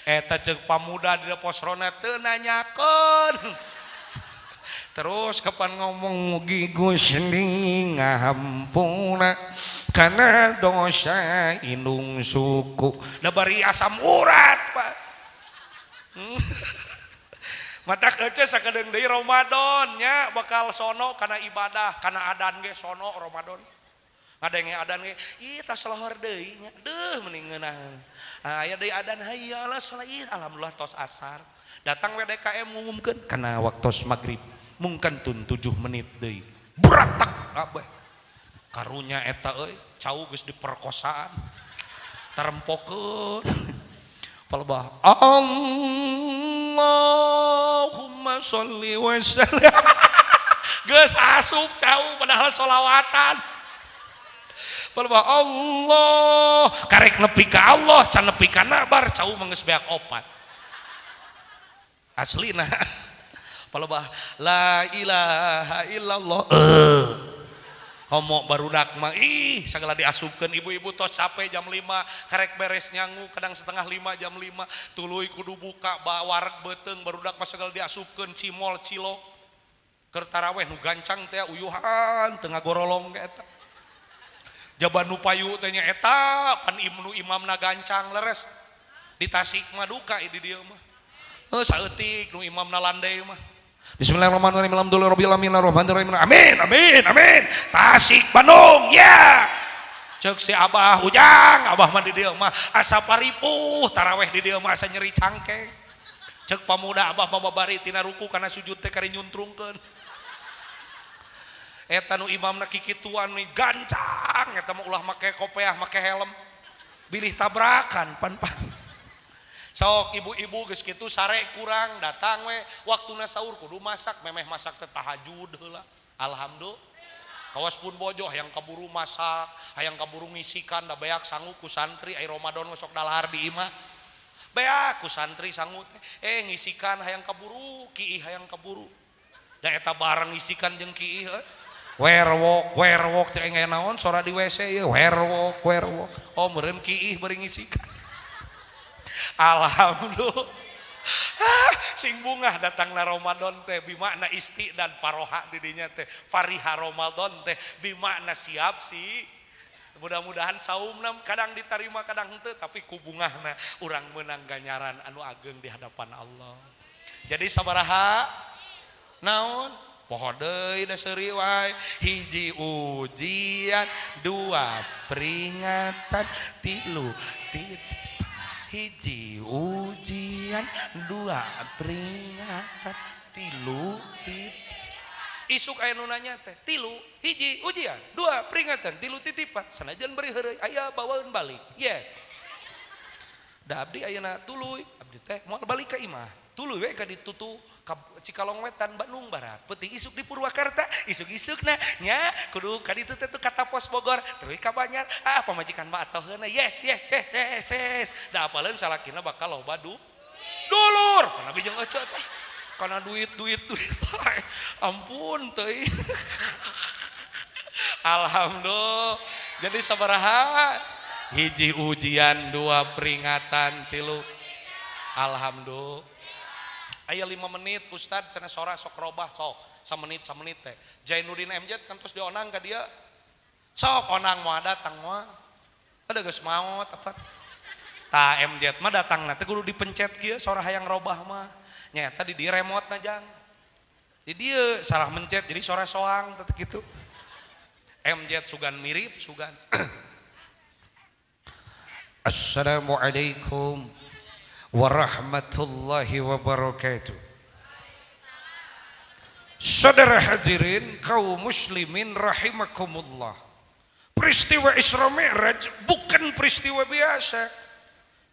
Eta cek pamuda di pos ronda teu nanyakeun. Terus kapan ngomong mugi Gusti ngahampura kana dosa indung suku. Da bari asam urat, Pak. Mata kece sakedeung deui Ramadan nya bakal sono kana ibadah, kana adan ge sono Ramadan. Ngadenge adan ge, ih tas lohor deui nya. Deuh mending ngeunaheun. Aya deui adan hayya ala shalah, alhamdulillah tos asar. Datang WDKM ngumumkeun kana waktos magrib. Mungkin tun 7 menit deui. Bratak kabeh. Karunya eta euy, cau geus diperkosaan. Tarempokeun. Palebah Allahumma sholli wa sallim. Geus asup cau padahal solawatan. Palebah Allah karek nepi ka Allah can nepi ka nabar cau mah geus beak opat. Aslina. Palebah la ilaha illallah. Komo barudak mah ih segala diasupkeun ibu-ibu tos capek jam 5 karek beres nyangu kadang setengah 5 jam 5 tuluy kudu buka wareg beuteung barudak mah segala diasupkeun cimol cilok keur taraweh nu gancang teh uyuhan teu ngagorolong ge eta jaban nu payu teh nya eta pan nu imamna gancang leres di Tasik mah duka di dieu mah heuh saeutik nu imamna landai mah. Bismillahirrahmanirrahim. Alhamdulillahirabbil alamin arrahmanirrahim. Amin amin amin. Tasik Bandung ya. Ceuk si Abah Ujang, Abah mah di dieu mah asa paripuh taraweh di dieu mah asa nyeri cangkeng. Ceuk pamuda Abah mah babari tina ruku kana sujud teh kari nyuntrungkeun. Eta nu imamna kikituan nih gancang eta mah ulah make kopeah make helm. Bilih tabrakan pan-pan. Sok ibu-ibu geus kitu sare kurang datang we waktuna sahur kudu masak memeh masak teh tahajud heula. Alhamdulillah. Kawas pun bojo hayang kaburu masak, hayang kaburu ngisikan da beak sangu ku santri ai Ramadan mah sok dalahar di imah. Beak ku santri sangu teh ngisikan hayang kaburu, kiih hayang kaburu. Da eta bareng ngisikan jeung kiih euy. Werwok werwok cek aya naon sora di WC ieu werwok werwok. Oh meureun kiih bari ngisikan. Alhamdulillah. Sing bungah datangna Ramadan teh bimakna isti dan faroha didinya teh fariha Ramadan teh bimakna siap sih. Mudah-mudahan saumna kadang diterima kadang henteu tapi ku bungahna urang meunang ganjaran anu ageng di hadapan Allah. Jadi sabaraha naon poho deui da seuri wae hiji ujian dua peringatan tilu titik hiji ujian dua peringatan tilu titik isuk aya nu nanya teh tilu hiji ujian dua peringatan tilu titipan sanajan beri heureuy aya bawaeun balik yes da abdi ayeuna tuluy abdi teh moal balik ka imah tuluy we ka ditutu ka Cikalong Wetan Bandung Barat peuting isuk di Purwakarta isuk-isukna nya kudu ka ditu teh ka Tapos Bogor tuluy ka Banjar ah pamajikan mah atoheuna yes yes yes yes yes da apaleun salakina bakal loba dulur kana bijeng ece teh kana duit duit duit ampun teuing. Alhamdulillah. Jadi sabaraha hiji ujian dua peringatan tilu alhamdulillah. Aya 5 menit Ustad cenah sora sok robah sok samenit samenit teh Jainuddin MZ kan terus dionang ka dia sok onang moal datang moal ada geus maot apa tah MZ mah datangna teh kudu dipencet kieu sora hayang robah mah nyata di dieu remote na jang di dieu salah mencet jadi sora soang teh kitu MZ sugan mirip sugan. Assalamualaikum warahmatullahi wabarakatuh. Saudara hadirin kaum muslimin rahimakumullah. Peristiwa Isra Mi'raj bukan peristiwa biasa.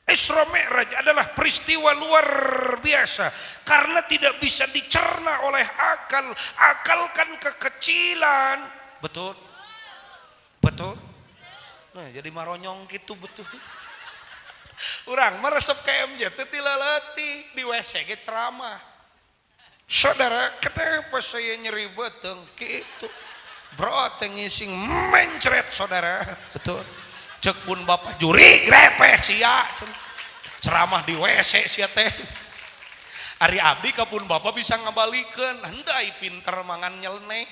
Isra Mi'raj adalah peristiwa luar biasa karena tidak bisa dicerna oleh akal. Akal kan kekecilan. Betul? Betul? Nah, jadi maronyong gitu betul. Urang meresep ke MJ teh ti leutik di WC ge ceramah. Saudara, kenapa saya nyeri beuteung kitu? Bro teh ngising mencret saudara. Betul. Cek pun bapak juri grepeh sia ceramah di WC sia teh. Ari abdi ka pun bapak bisa ngabalikeun, henteu ai pinter mangan nyeleneh.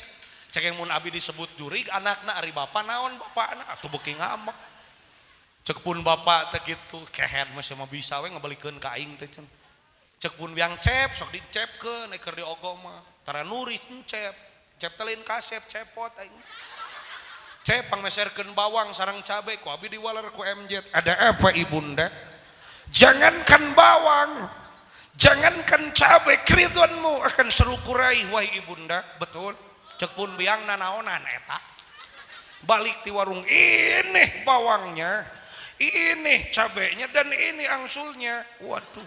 Cek yang mun abdi disebut jurig anakna ari bapak naon bapakna atuh beuki ngambek. Cek pun bapak teh kitu kehed mah sia mah bisa we ngabalikeun ka aing teh cenah. Cek pun biang cep sok dicepkeun keur diogo mah. Tara nuris encep. Cep teh lain kasep cepot aing. Cep pangmeserkeun bawang sareng cabe ku abi diwaler ku MJ. Ada apa ibunda? Jangankan bawang, jangankan cabe, keriduanmu akan seru kurai wahai ibunda. Betul. Cek pun biang nanaonan eta. Balik di warung ini bawangnya, ini cabenya dan ini angsulnya. Waduh.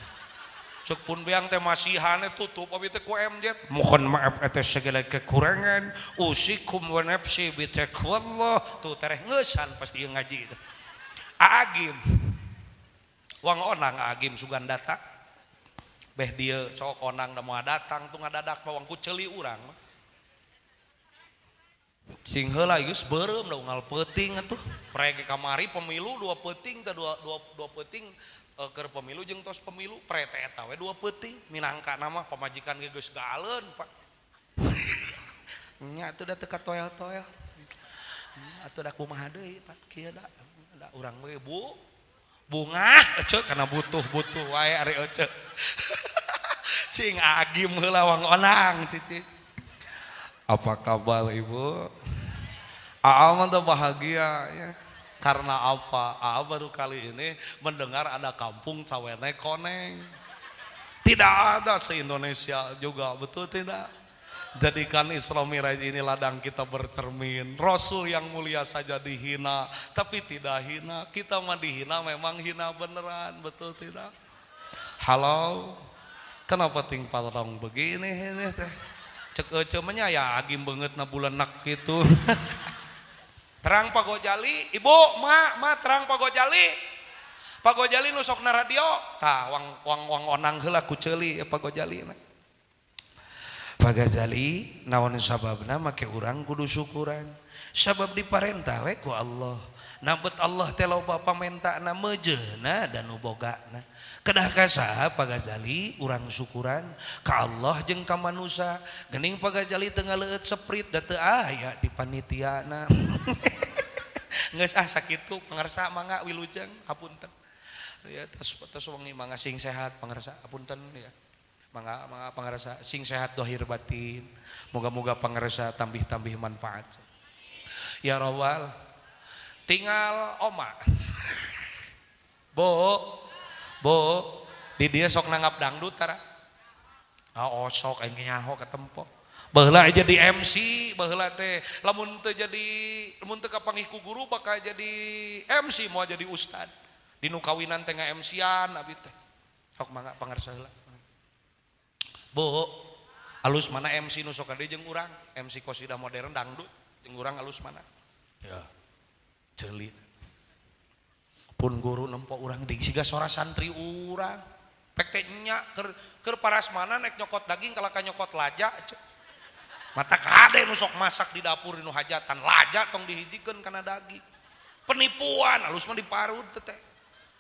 Cek pun biang teh masihane tutup abi teh ku MJ. Mohon maaf atas segala kekurangan. Usikum wa nafsi bi taqwallah. Tuh tereh ngeusan pasti ieu ngaji teh. Agim. Wang onang agim sugan datang. Beh dieu sok onang da moal datang tuh ngadadak mah wang ku ceuli urang mah. Sing heula geus beureum da unggal peuting atuh. Prege kamari pemilu dua peuting teh dua peuting keur pemilu jeung tos pemilu pre teh eta we dua peuting minangka nama pamajikan ge geus galeun Pak. Nya atuh da teu katoel-toel. Atuh da kumaha deui Pak kieu da urang we Bu. Bungah ece kana butuh-butuh wae ari ece. Cing agim heula wang onang cici. Apa kabar Ibu? Aa mah teh bahagia ya. Karena apa? Aa baru kali ini mendengar ada kampung Cawene Koneng. Tidak ada se-Indonesia juga, betul tidak? Jadikan Isra Mi'raj ini ladang kita bercermin. Rasul yang mulia saja dihina, tapi tidak hina. Kita mah dihina memang hina beneran, betul tidak? Halo, kenapa ting patrong begini ini teh? Cek ece mah ya agim banget na bulenak gitu. Terang Pak Gojali, ibu, ma terang Pak Gojali. Pak Gojali nu sok na radio, tah wang onang heula ku ceuli ya Pak Gojali na. Pak Gojali naon sababna make urang kudu syukuran. Sabab diparentah we ku Allah. Nabet Allah teh loba pamentana meujeuhna dan nu bogana. Kedah ka saha Pak Gazali urang syukuran ka Allah jeung ka manusa. Geuning Pak Gazali teu ngaleueut seprit da teu aya di panitiana. Geus ah sakitu pangarsa mangga wilujeng hapunten. Ya tos wengi mangga sing sehat pangarsa hapunten ya. Mangga mangga pangarsa sing sehat dohir batin. Moga-moga pangarsa tambih-tambih manfaat. Ya Rawal tinggal oma. Bo Bo, di dia sok nanggap dangdut tara. Ah osok aing nyaho ketempo. Baheula jadi MC, baheula teh lamun teu jadi lamun teu kapanggih ku guru bakal jadi MC moal jadi ustad. Di nu kawinan teh nga-MC-an abi teh. Sok mangga pangarsa heula. Bo, alus mana MC nu sok kade jeung urang, MC qasidah modern dangdut jeung urang alus mana? Ya. Ceuli. Pun guru nempo urang di siga sora santri urang pek teh nya keur parasmana nek nyokot daging kalaka nyokot laja mata kade nu sok masak di dapur nu hajatan laja tong dihijikeun kana daging penipuan alus mah diparud teh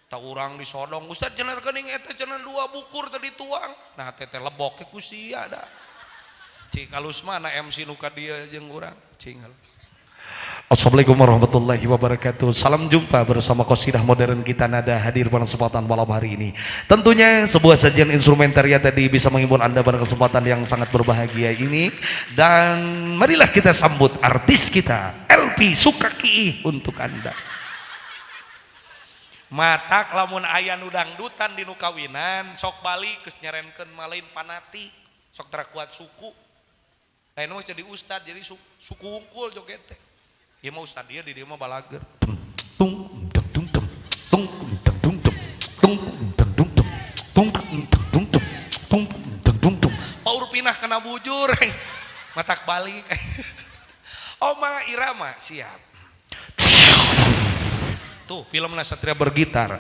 tah urang disodong ustad cenah geuning eta cenah dua bukur teh dituang nah teh teh lebok ke ku sia da cing alus mana MC nu ka dieu jeung urang cing. Assalamualaikum warahmatullahi wabarakatuh. Salam jumpa bersama Qasidah Modern kita Nada hadir pada kesempatan malam hari ini. Tentunya sebuah sajian instrumentaria tadi bisa menghibur Anda pada kesempatan yang sangat berbahagia ini. Dan marilah kita sambut artis kita LP Sukaki untuk Anda. Matak lamun aya nu dangdutan di nu kawinan sok balik geus nyarenkeun malain panati sok tara kuat suku. Lain mah jadi ustad jadi suku hungkul joget teh. Ieu mah ustad dia di dieu mah balager. Tung tung tung tung tung tung tung tung tung tung tung tung tung tung tung tung tung. Paur pinah kana bujur. Matak balik. Oma Irama siap. Tuh filmna Satria Bergitar.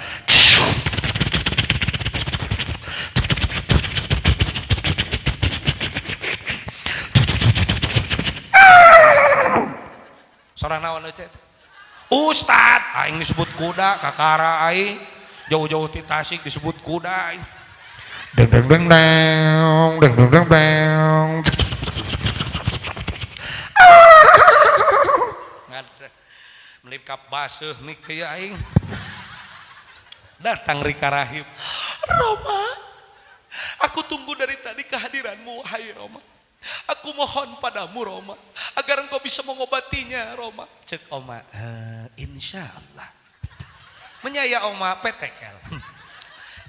Sora naon euy teh? Ustad, aing disebut kuda, kakara aing jauh-jauh ti Tasik disebut kuda aing. Deng deng deng deng deng deng deng deng. Ngade. Melipkap baseuh mik kieu aing. Datang Rika Rahim. Roma, aku tunggu dari tadi kehadiranmu wahai Roma. Aku mohon padamu Roma agar engkau bisa mengobatinya Roma. Cek Oma, insya Allah. Menyaya Oma PTL.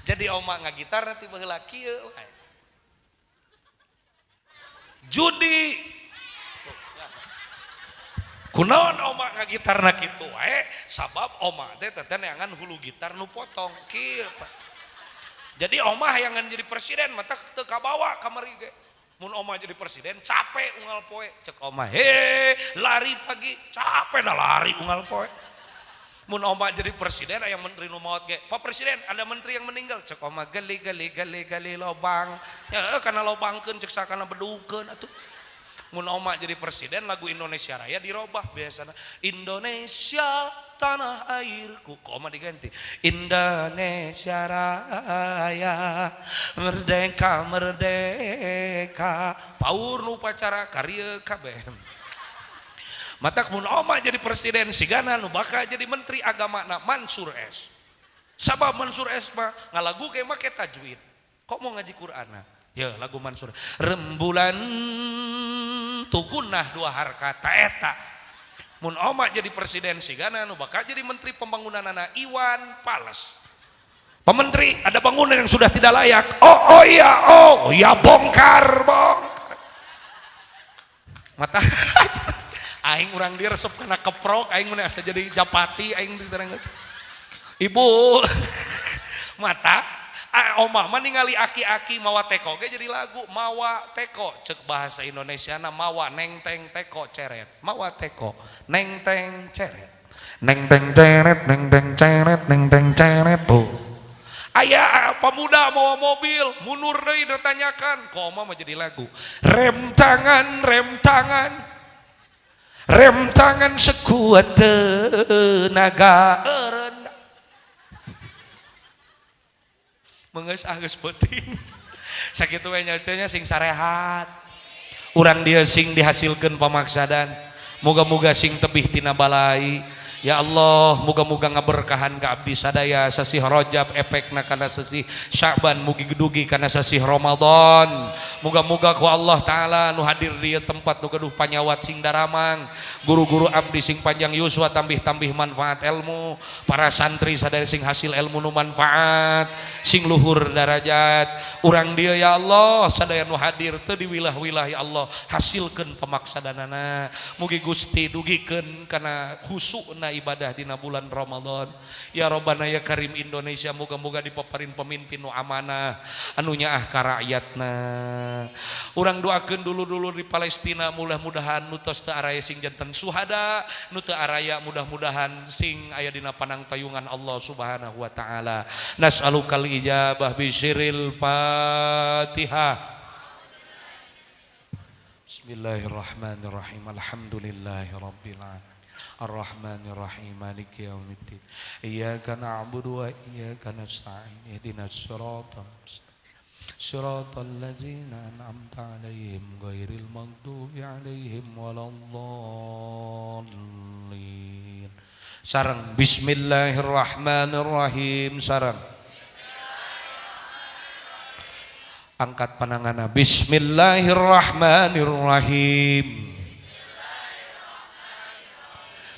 Jadi Oma ngagitar nanti baheula kieu. Judi. Kunaon Oma ngagitarna kitu wae? Sabab Oma teh teh neangan hulu gitar nu potong kieu Pak. Jadi omah yang jadi presiden mata teu kabawa kamari ge. Mun omah jadi presiden capek unggal poe, cek omah he lari pagi capek dah lari unggal poe. Mun omah jadi presiden aya menteri nu maot ge, Pak Presiden ada menteri yang meninggal, cek omah geli geli geli geli lobang ya kana lobangkeun cek sakana bedukeun atuh. Mun omah jadi presiden lagu Indonesia Raya dirobah biasana Indonesia tanah airku, koma diganti Indonesia Raya merdeka merdeka, paur nu upacara karya kabeh. Matak mun omah jadi presiden sigana nu bakal jadi menteri agama na Mansur S. Sabab Mansur S mah ngalagu ge make tajwid. Kok mau ngaji Qur'ana? Ya lagu Mansur rembulan tugunah dua harkat eta. Mun oma jadi presiden sigana nu bakal jadi menteri pembangunanana Iwan Fals. Pak Menteri ada bangunan yang sudah tidak layak. Oh, oh iya, oh iya bongkar, bongkar. Mata aing urang dia resep kana keprok aing mun asa jadi japati aing diserang. Ibu mata omah mah ningali aki-aki mawa teko ge jadi lagu mawa teko, cek bahasa Indonesia na mawa nengteng teko ceret, mawa teko nengteng ceret, nengteng ceret, nengteng ceret, nengteng ceret. Tuh aya pemuda mawa mobil mundur deui ditanyakan, kok omah mah jadi lagu rem tangan, rem tangan, rem tangan sekuat tenaga rendah. Mengeus ah geus peuting. Sakitu we nya sing sarehat. Urang dia sing dihasilkeun pamaksadan. Moga-moga sing tebih tina balai. Ya Allah, moga-moga ngaberkahan ka abdi sadaya sasih Rajab efekna kana sasih Sya'ban mugi gedugi kana sasih Ramadan. Moga-moga ku Allah Ta'ala nu hadir di tempat nu gaduh panyawat sing daramang, guru-guru abdi sing panjang yuswa tambih-tambih manfaat ilmu, para santri sadaya sing hasil ilmu nu manfaat, sing luhur darajat. Urang dia ya Allah sadaya nu hadir teu di wilah-wilah ya Allah hasilkeun pamaksadanana. Mugi Gusti dugikeun kana khusukna ibadah dina bulan Ramadan. Ya Robbana ya Karim Indonesia moga-moga dipaparin pemimpin nu amanah anu nyaah ka rakyatna. Urang doakeun dulu-dulu di Palestina mudah-mudahan nu tos teu araya sing janten suhada, nu teu araya mudah-mudahan sing aya dina panangtayungan Allah Subhanahu wa taala. Nas'alukal ijabah bi sirril Fatihah. Bismillahirrahmanirrahim. Alhamdulillahirabbil alamin. Ar-Rahmanir-Rahim Maliki yaumiddin. Iyyaka na'budu wa iyyaka nasta'in. Ihdinas siratal mustaqim. Siratal ladzina an'amta 'alaihim ghairil maghdubi 'alaihim waladdallin. Sareng bismillahirrahmanirrahim sareng. Angkat pananganna bismillahirrahmanirrahim.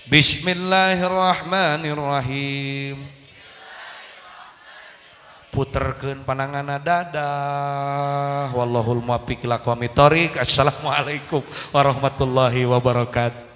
Bismillahirrahmanirrahim. Puterkeun pananganna dadah. Wallahul muwaffiq ila aqwamit thoriq. Assalamualaikum warahmatullahi wabarakatuh.